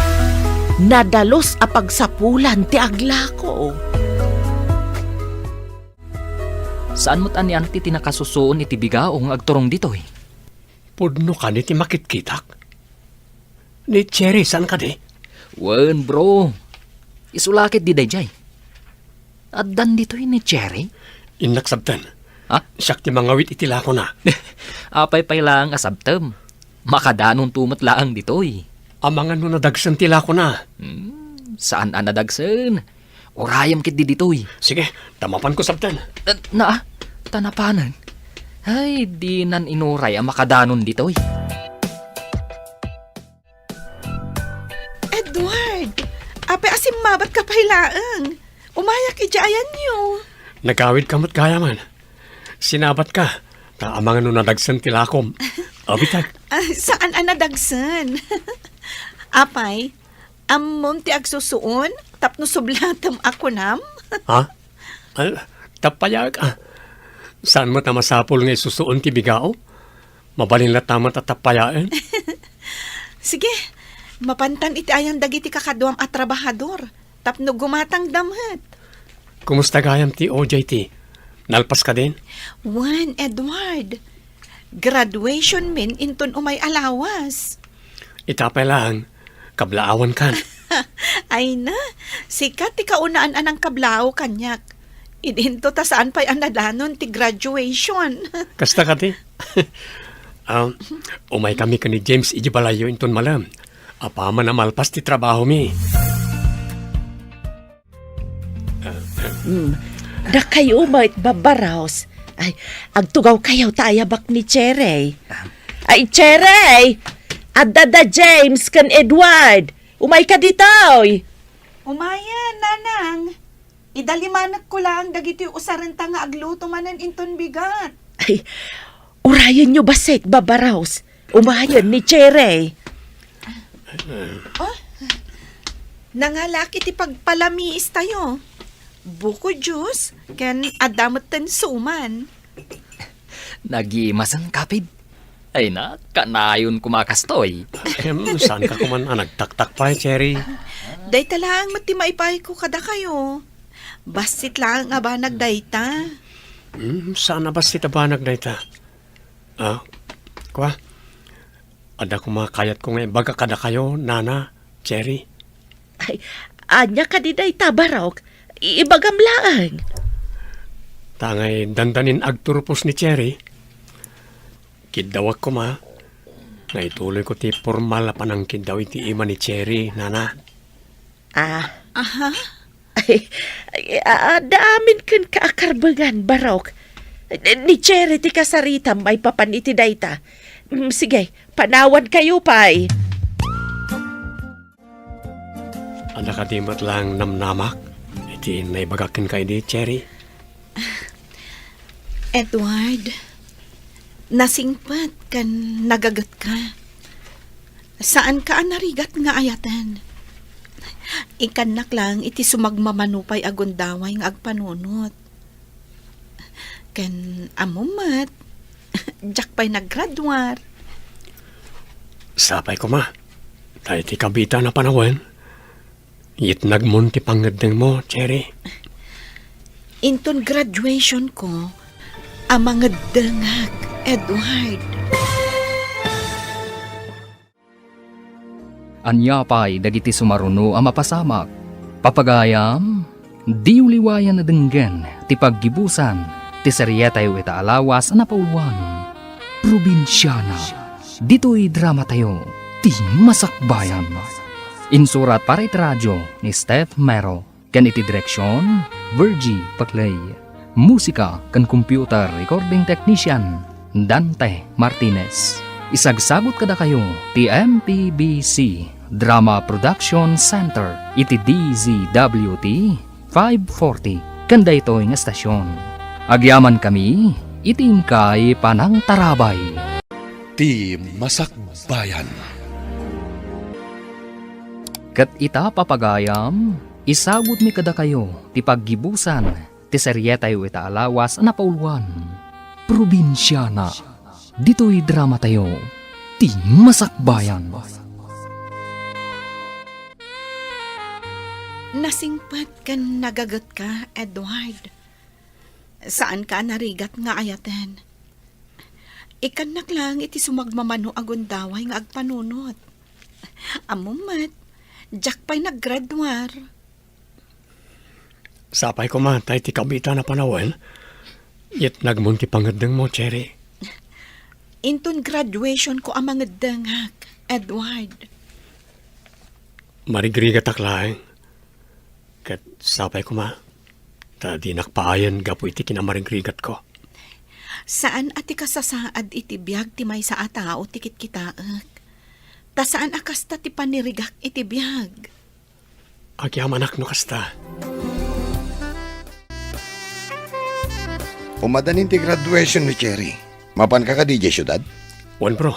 Nadalus a pagsapulan ti aglako. Saan met anian ti nakasusuon iti bigao nga agturong ditoy? Pudno kadi ti makitkitak? Ni Cherry, saan kadi? Wen, bro. Isu la ketdi daydiay. Addan ditoy ni Cherry? Innak sabten. Ha? Siak ti mangawit iti lakona. Apay pay laeng a sabtem? Makadanonto met laeng ditoy. Amangan no nadagsen ti lakona. Hmm, saan a nadagsen. Urayem ketdi ditoy. Sige, ta mapanko sabten. Eh, naa, ta napanen. Ay, dinan inuray a makadanon ditoy. Edward! Apay a simmabatka pay laeng? Umayak idiay ayanyo. Nagawidka met gayamen. Sinabatka, ta amangan no nadagsen ti lakom. Abitek. Ah, saan a nadagsen? Apay, ammom ti agsusuon tapno sublatem a kunam? Ha? Ay, tappayak, ah. Saan met a masapul nga isusuon ti bigao? Mabalin latta met a tappayaen. Sige, mapantan iti ayan dagiti kakaduam a trabahador tapno gumatangda met. Kumusta gayam ti O J T? Nalpas kadin? Wen, Edward. Graduation min inton umay a lawas. Ita pay laeng, kablaawankan. Ay na, sika ti kaunaan a nangkablaaw kaniak. Idinto ta saan pay a nadanon ti graduation. Kasta kadi? Ah, umay kami ken ni James iti balayyo inton malem. Apaman a malpas ti trabahomi. Mm. Dakayo met, Babba Rose. Ay, agtugawkayo ta ayabak ni Cherry. Ay, Cherry! Adda da James ken Edward. Umayka ditoy. Umayen, nanang. Idalimanekko laeng dagiti usarenta nga agluto manen inton bigat. Ay, urayenyo bassit, Babba Rose. Umayen ni Cherry. Oh, nangalak iti pagpalamiis tayo. Buko juice, ken adda metten suman. Nagimasen, kapid. Ay na, kanayon koma kastoy. Em, saan ka koman a nagtaktak pay, Cherry? Dayta laeng met ti maipayko kadakayo. Bassit laeng a banag dayta. Hmm, saan a bassit a banag dayta? Ah, kua, adda koma kayatko nga ibaga kadakayo, Nana, Cherry. Ay, ania kadi dayta, Barok? I-, ibagam laeng. Ta ngay dandanin agturpos ni Cherry, kiddawak koma nga ituloyko ti pormal a panangkiddaw iti ima ni Cherry, Nana. Ah. Aha? Ay, ay, a-, adda amin kenka a karbengan, Barok. Ni Cherry ti kasaritam maipapan iti dayta. Mm, sige, panawankayo pay. Adda kadi met laeng namnamak iti naibagak kenka idi, Cherry? Edward, nasingpet ken nagagetka. Saanka a narigat nga ayaten. Ikannak laeng iti sumagmamano pay a gundaway nga agpanunot. Ken ammom met, diak pay naggraduar. Sapay koma, ta iti kabiitan a panawen, yitnagmon ti pangngeddengmo, Cherry. Inton graduation ko, a mangeddengak, Edward. Ania pay dagiti sumaruno a mapasamak? Papagayam, diyo liwayan a denggen ti paggibusan ti serietayo ita a lawas a napauluan, Probinsiana. Ditoy dramatayo, Ti Masakbayan. Insurat para iti radio ni Steph Mero ken iti direksion, Virgie Paclay. Musika ken computer recording technician, Dante Martinez. Isagsagut kadakayo ti M P B C Drama Production Center iti D Z W T five forty ken daytoy nga estasion. Agyamankami iti inkay panangtarabay. Ti Masakbayan. Ket ita, papagayam, isagutmi kadakayo ti paggibusan ti serietayo ita a lawas a napauluan, Probinsiana. Ditoy dramatayo, Ti Masakbayan. Nasingpet ken nagagetka, Edward. Saanka a narigat nga ayaten. Ikkannak laeng iti sumagmamano a gundaway nga agpanunot. Ammom met, diak pay naggraduar. Sapay koma ta iti kabiitan a panawen, yetnagmon ti pangeddengmo, Cherry. Inton graduationko a mangeddengak, Edward. Marigrigatak laeng. Ket sapay koma, ta dinak paayen gapu iti kinamarigrigatko. Saan a ti kasasaad iti biag ti maysa a tao ti kitkitaek. Ta saan a kasta ti panirigak iti biag. Agyamanak no kasta. Umadanin ti graduation ni Cherry. Mapanka kadi idiay siudad? Wen, bro.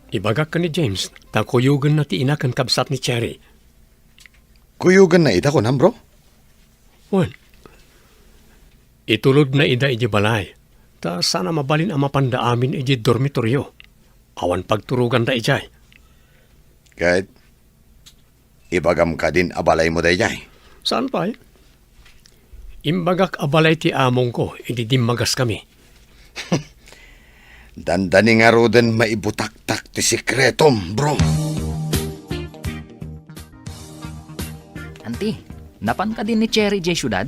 Ibagak ken ni James, ta kuyogenna ti ina ken kabsat ni Cherry. Kuyogenna ida, kunam, bro? Wen. Itulodna ida idiay balay, ta saan a mabalin a mapanda amin idiay dormitorio. Awan pagturoganda idiay. Ket ibagam kadin a balaymo daydiay? Saan pay? Imbagak a balay ti amongko idi dimmagaskami. Dandani ngaruden maibutaktak ti sekretom, bro. Anti, napan kadi ni Cherry idiay siudad?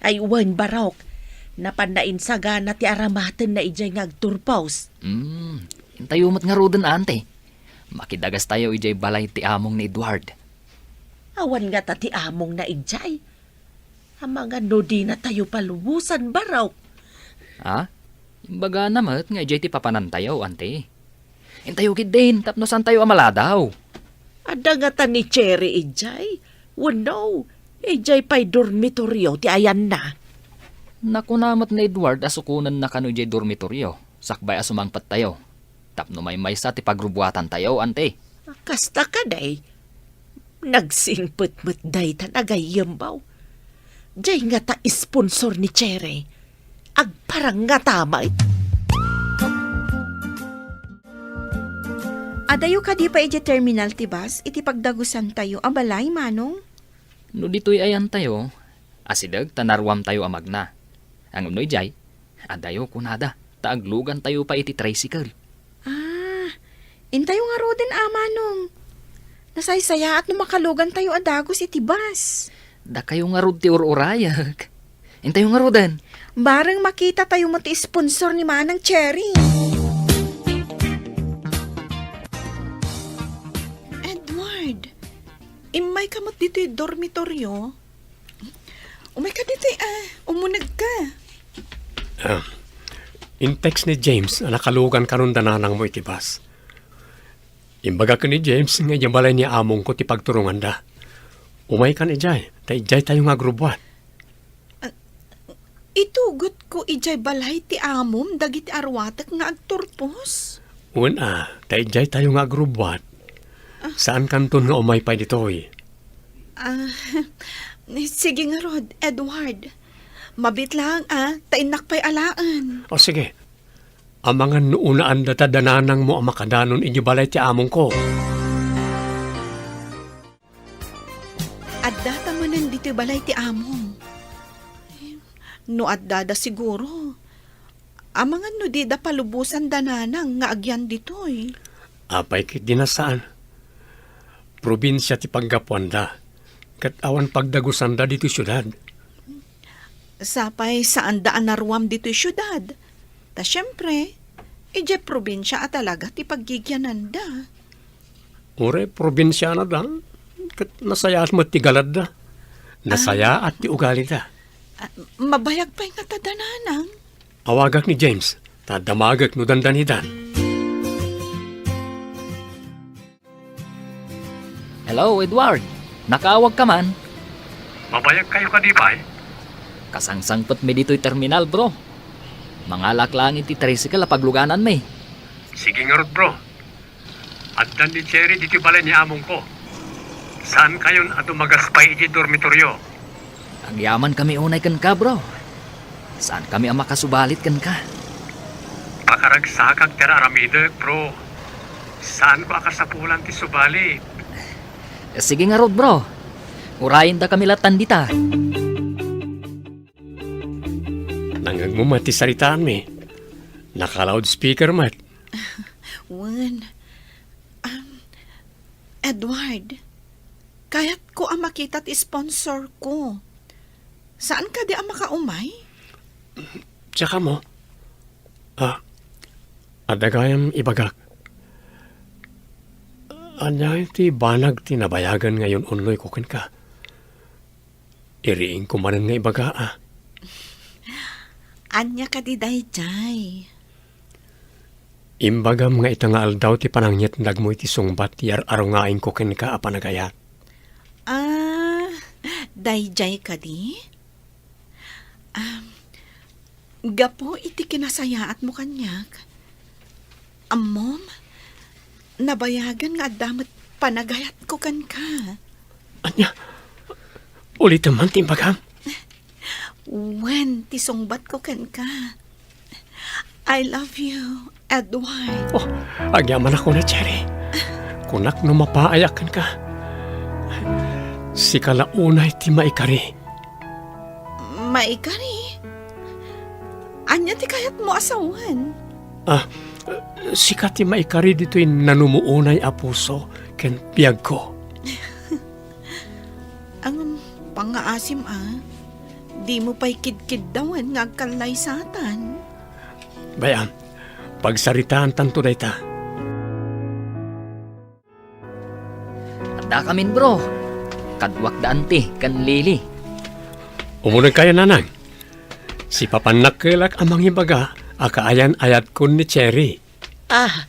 Ay, wen, barok. Napanna insagana ti aramatenna idiay nga agturpos. Hmm, intayo met ngaruden, anti. Makidagastayo idiay balay ti among ni Edward. Awan ngata ti amongna idiay. Amangan no dinatayo palubosan, barok. Ha? Imbagana met nga idiay ti papanantayo, anti. Intayo ketdin tapno saantayo a maladaw. Adda ngata ni Cherry idiay? Wenno, idiay pay dormitorio ti ayanna? Nakuna met ni Edward a sukonenna kano idiay dormitorio, sakbay a sumangpettayo. Tapno maymaysa ti pagrubuatantayo, anti. Kasta kadi, nagsingpet met dayta a gayyembaw. Diay ngata sponsor ni Cherry. Agparang ngata met. Adayo kadi pay idiay terminal ti bus iti pagdagusantayo a balay, Manong? No ditoy ayantayo, asideg ta naruamtayo a magna. Ngem no idiay, adayo kunada, ta aglugantayo pay iti tricycle. Ah, intayo ngaruden a, Manong. Nasaysayaat no makalugantayo a dagus iti bus. Dakayo ngarud ti ur-urayek. Intayo ngaruden. Bareng makitatayo met ti sponsor ni Manang Cherry. Edward, immayka met ditoy dormitorio? Umayka ditoy, ah, umunegka. Ah, in-text ni James a nakalugan kanon da nanangmo iti bus. Imbagak ken ni James nga idiay balay ni amongko ti pagturonganda. Umaykan idiay, ta idiaytayo nga agrubbuat. Ah, itugotko idiay balay ti amom dagiti aruatek nga agturpos? Wen a, ta idiaytayo nga agrubbuat. Ah. Saankanton nga umay pay ditoy. Ah, sige ngarud, Edward. Mabiit laeng a, ta innak pay alaen. O sige. Amangan no unaanda ta da nanangmo a makadanon idiay balay ti amongko. Addata manen ditoy balay ti amom. No addada siguro, amangan no dida palubosan da nanang nga agyan ditoy. Apay ketdi a saan? Probinsia ti paggapuanda, ket awan pagdagusanda ditoy siudad. Sapay saanda a naruam ditoy siudad. Ta siempre, idiay probinsia a talaga ti paggigiananda. Uray probinsianada, ket nasayaat met ti galadda. Nasayaat ti ugalida. Ah, mabayag pay ngata da, Nanang. Awagak ni James, ta damagek no dandanidan. Hello, Edward. Nakaawag ka man? Mabayag kayo kadi, bay? Kasangsangpet mi ditoy terminal, bro. Mangalak laeng iti tricycle a pagluganan mi. Sige ngarud, bro. Addan ni Cherry ditoy balay ni amongko. Saan kayon a dumagas pay iti dormitoryo? Agyaman kami unay kenka, bro. Saan kami a makasubalit kenka? Pakaragsakak ti aramidek, bro. Saanko a kasapulan ti subalit. Sige ngarud, bro. Urayen da kami latan dita. Nangngegmo met ti saritaanmi. Naka-loudspeaker met. Wen. Um, Edward, kayatko a makita ti sponsor ko. Saan kadi a makaumay? Tsaka mo? Ah, adda gayam ibagak. Ania ti banag ti nabayagan nga yun-unnoyko kenka? Iriingko manen nga ibaga, ah. Ania kadi daydiay? Imbagam nga ita nga aldaw ti panangngitnagmo iti sungbat ti ar-arungaingko kenka a panagayat. Ah, daydiay kadi? Um, gapu iti kinasayaatmo kaniak, ammom, nabayagan nga adda met panagayatko kenka. Ania? Ulitem man ti imbagam? Wen, ti sungbatko kenka. I love you, Edward. Oh, agyamanak unay, Cherry. Kunak no mapaayak kenka. Sika la unay ti maikari. Maikari? Ania ti kayatmo a sawen? Ah, sika ti maikari ditoy nanumuonay a puso ken biagko. Ang pangngaasim a, dimo pay kidkiddawen nga agkallaysatan. Bay-am, pagsaritaantanto dayta. Addakamin, bro. Kaduak da Auntie ken Lily. Umunegkayo, Nanang. Sipapannakkelak a mangibaga a kaayan-ayatkon ni Cherry. Ah,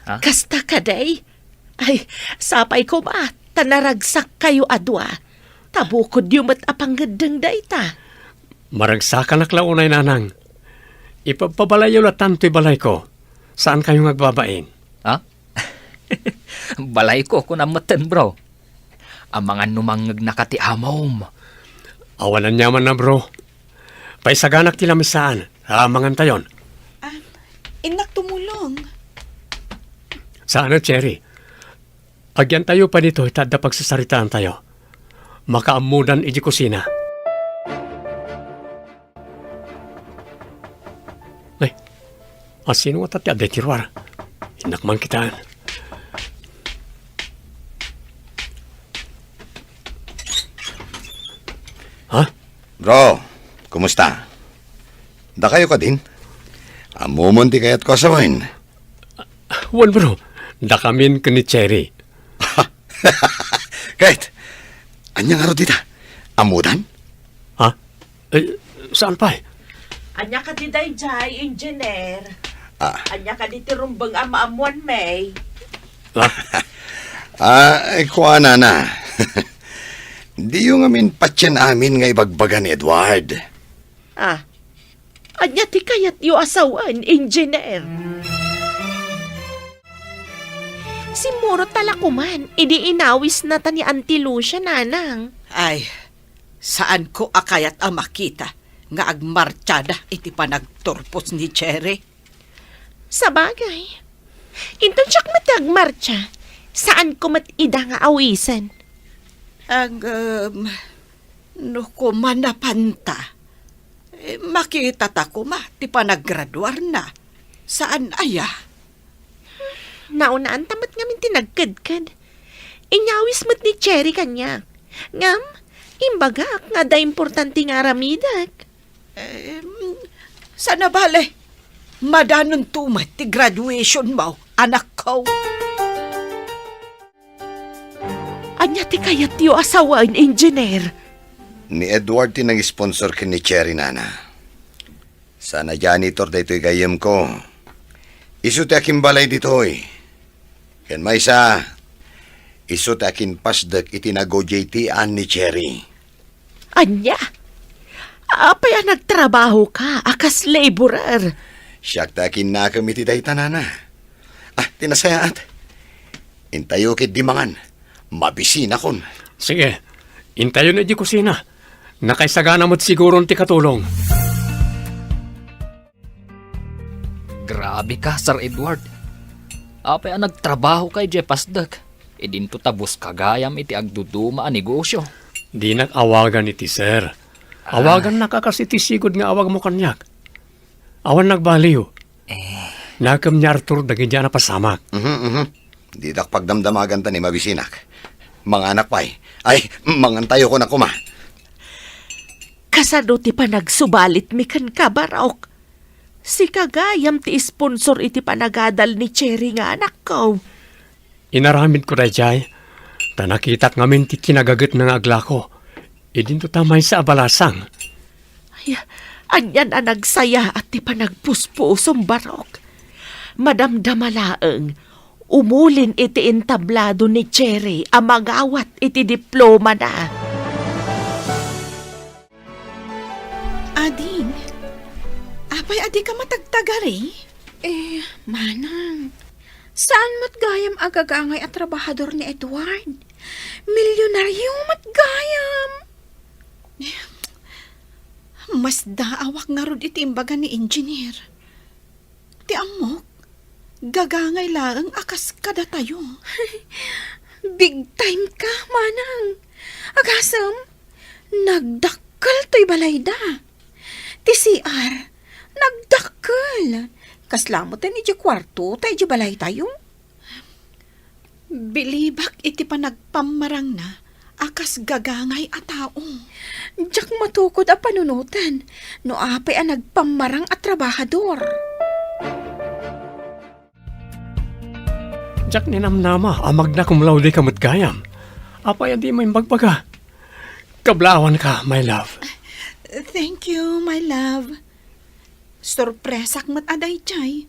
Ah? Kasta kadi? Ay, sapay koma, ta naragsakkayo a dua. Ta bukodyo met a pangngeddeng dayta. Maragsakanak la unay, Nanang. Ipabpabalayyo latan toy balayko. Saankayo nga agbabain? Ha? Balayko, kunam metten, bro. Amangan no mangngegnaka ti amom. Awan aniamanna, bro. Paisaganak ti lamisaan. Amangantayon. Ah, innak tumulong. Saan a, Cherry? Agyantayo pay ditoy ta adda pagsasaritaantayo. Makaammodan idiay kusina. Ay, asino ngata ti adda iti ruar? Innak man kitaen. Ha? Bro, kumusta? Dakayo kadin? Ammomon ti kayatko a sawen. Wen, bro. Dakamin ken ni Cherry. Ket, ania ngarud dita? Ammodan? Ha? Eh, saan pay? Ania kadi daydiay, Engineer? Ah. Ania kadi ti rumbeng a maammoanmi? Ah? Ah, eh, kuanana. Diyo ngamin patien amin nga ibagbaga ni Edward. Ah, ania ti kayatyo a sawen, Engineer? Simmurot ta la koman idi inawisnata ni Auntie Lucia, Nanang. Ay, saanko a kayat a makita nga agmartiada iti panagturpos ni Cherry. Sabagay, inton siak met ti agmartia, saanko met ida nga awisen. Ngem, no koma napanta, eh, makitata koma ti panaggraduarna. Saan aya? Naunaanta met ngamin ti nagkedked. Inyawis met ni Cherry kaniak. Ngem, imbagak nga adda importante nga aramidek. Em, saan a bale, madanonto met ti graduationmo, anakko. Ania ti kayatyo a sawen, Engineer? Ni Edward ti nang-sponsor ken ni Cherry, nana. Saan a janitor daytoy gayyemko. Isu ti akimbalay ditoy. Ken maysa, isu ti akinpasdek iti nagojetian ni Cherry. Ania? Apay a nagtrabahoka a kas laborer? Siak ti akinnakem iti dayta, nana. Ah, ti nasayaat. Intayo ketdi mangan. Mabisinakon. Sige. Intayon iti kusina. Nakaisagana met siguron ti katulong. Grabe ka, Sir Edward. Apay a nagtrabahoka idiay pasdek, idinto ta buska gayam iti agduduma a negosyo? Dinak awagan iti sir. Ah. Awagannak a kas iti sigud nga awagmo kaniak. Awan nagbaliw. Eh. Nakem ni Arthur dagiti a napasamak. Mhm, mhm. Didak pagdamdamagan ta ni mabisinak. Manganak pay. Ay, mangantayo koma. Kasano ti panagsubalitmi kenka, Barok? Sika gayam ti sponsor iti panagadal ni Cherry nga anakko. Inaramidko daydiay, ta nakitak ngamin ti kinagagetna nga aglako. Idinto ta maysa a balasang. Ay, anian a nagsayaat ti panagpuspusom, Barok. Madamdama laeng, umulin iti entablado ni Cherry a mangawat iti diplomana. Ading, apay a dika matagtagari? Eh, manang, saan met gayam a gagangay a trabahador ni Edward? Milyonaryo met gayam! Masdaawak ngarud iti imbaga ni Engineer. Ti ammok, gagangay laeng a kas kadatayo. Big time ka, manang. Agasem, nagdakkel toy balayda. Ti C R, nagdakkel. Kasla met idiay kuarto ta idiay balaytayo. Bilibak iti panagpammarangna a kas gagangay a tao. Diak matukod a panunoten no apay a nagpammarang a trabahador. Diak ninamnama a magna cum laude ka met gayam. Apay a dimo imbagbaga? Kablaawanka, my love. Thank you, my love. Sorpresak met a daydiay.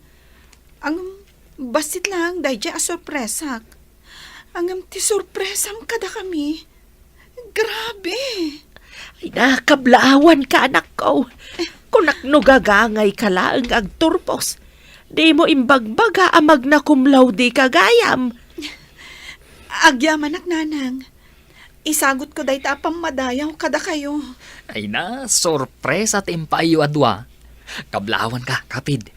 Ngem, bassit laeng daydiay a sorpresak. Ngem ti sorpresam kadakami, grabe! Ay, nakablaawanka, anakko. Kunak no gagangayka laeng nga agturpos. Dimo imbagbaga a magna cum laude ka gayam. Agyamanak, nanang. Isagutko dayta a pammadayaw kadakayo. Ay na, sorpresa ti impaayyo a dua. Kablaawanka, kapid.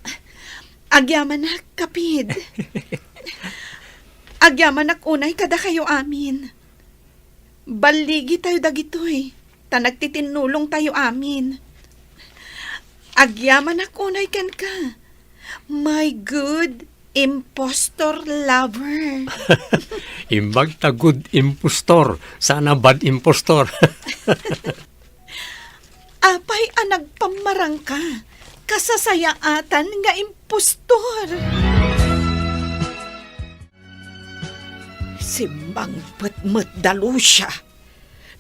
Agyamanak, kapid. Agyamanak unay kadakayo amin. Balligitayo dagitoy, ta nagtitinnulongtayo amin. Agyamanak unay kenka, my good impostor lover. Imbag ta good impostor, saan a bad impostor. Apay a nagpammarangka, kasasayaatan nga impostor. Simmangpet met da Lucia.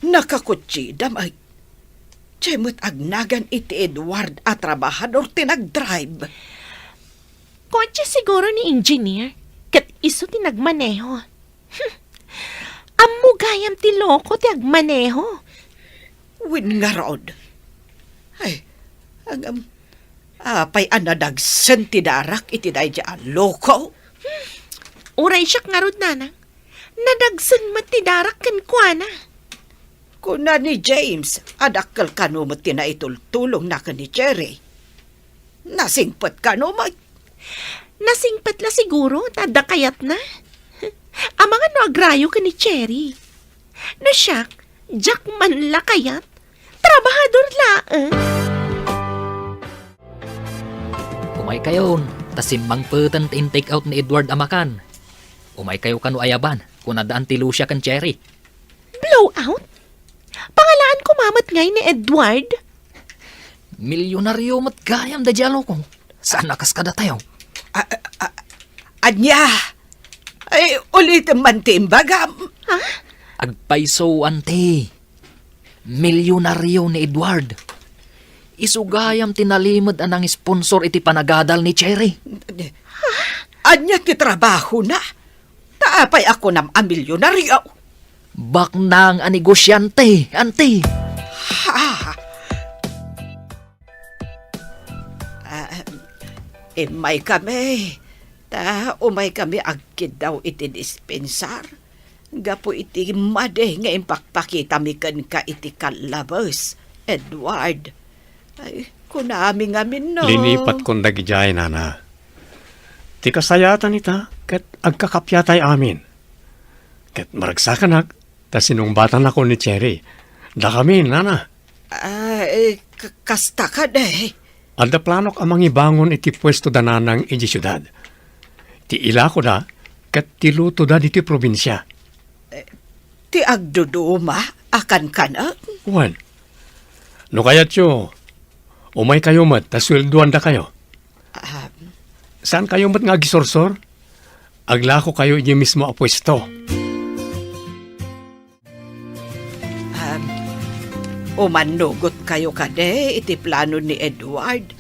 Nakakotsida met. Diay met agnagan iti Edward a trabahador ti nagdrive. Kotse siguro ni Engineer, ket isu ti nagmaneho. Hmm. Ammo gayam ti loko ti agmaneho. Wen ngarud. Ay, ngem, apay a nadagsen ti darak iti daydiay a loko? Uray siak ngarud, nanang. Nadagsen met ti darak kenkuana. Kuna ni James a dakkel kano met ti naitultulongna ken ni Cherry. Nasingpet kano met? Nasingpet la siguro ta adda kayatna. Amangan no agrayo ken ni Cherry. No siak, diak man la kayat. Trabahador laeng. Umaykayon, ta simmangpeten ti in-take out ni Edward a makan. Umaykayo kano ayaban, kunada Auntie Lucia ken Cherry. Blowout? Pangalaan koma met ngay ni Edward? Milyonaryo met gayam daydiay a loko. Saan a kas kadatayo? A-, a-, a-, ania? Ay, ulitem man ti imbagam. Ha? Agpayso, Auntie. Milyonaryo ni Edward. Isu gayam ti nalimed a nangisponsor iti panagadal ni Cherry. Ania ti trabahona? Ta apay a kunam a milyonaryo? Baknang a negosyante, anti. Ha? Ah, immay kami. Ta umay kami agkiddaw iti dispensar. Gapu iti madi nga impakpakitami kenka iti kallabes, Edward. Ay, kunami ngamin no. Linipatkon dagidiay, nana. Ti kasayaatan ita, ket agkakappia tay amin. Ket maragsakanak, ta sinungbatanakon ni Cherry. Dakami, nana. Ah, eh, k-, kasta kadi. Adda planok a mangibangon iti puesto da nanang iti siudad. Ti ilakoda ket ti lutoda diti probinsia. Eh, ti agduduma a kankanen? Wen. No kayatyo, umaykayo met ta sueldoandakayo. Ah. Saankayo met nga agisursor? Aglakokayo idiay mismo a puesto. Um, umannugotkayo kadi iti plano ni Edward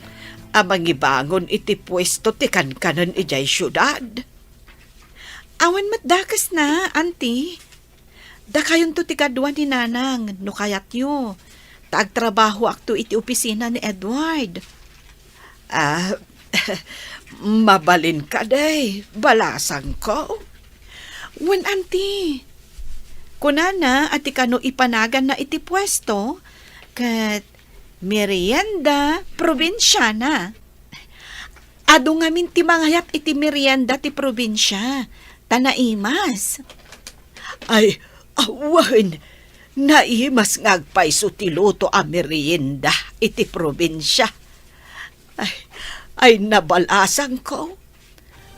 a mangibangon iti puesto ti kankanen idiay siudad? Awan met dakesna, anti. Dakayonto ti kadua ni Nanang, no kayatyo. Ta agtrabahoakto iti opisina ni Edward. Ah, mabalin kadi, balasangko. Wen, anti. Kunana a ti kano ipanaganna iti puesto, ket merienda probinsiana. Adu ngamin ti mangayat iti merienda ti probinsia, ta naimas. Ay, awan, naimas nga agpayso ti luto a merienda iti probinsia. Ay, ay, nabalasangko.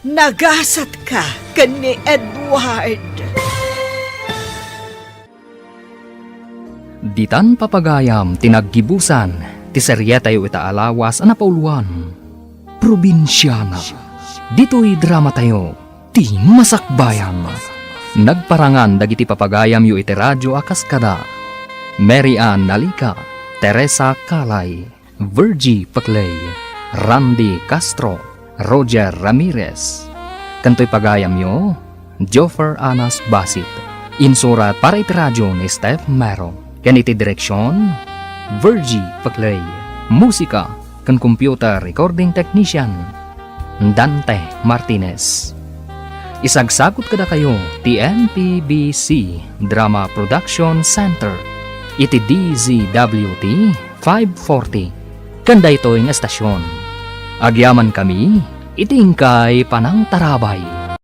Nagasatka ken ni Edward. Ditan papagayam ti naggibusan ti serietayo ita a lawas a napauluan, Probinsiana. Ditoy dramatayo, ti Masakbayan. Nagparangan dagiti papagayamyo iti radio a kas kada Mary Ann Nalica, Teresa Calay, Virgie Paclay, Randy Castro, Roger Ramirez. Ken toy pagayamyo, Joffer Anas Basit. Insurat para iti radio ni Steph Mero. Ken iti direksion, Virgie Paclay. Musika ken computer recording technician, Dante Martinez. Isagsagut kadakayo ti M P B C Drama Production Center iti D Z W T five forty ken daytoy nga estasion. Agyamankami iti inkay panangtarabay.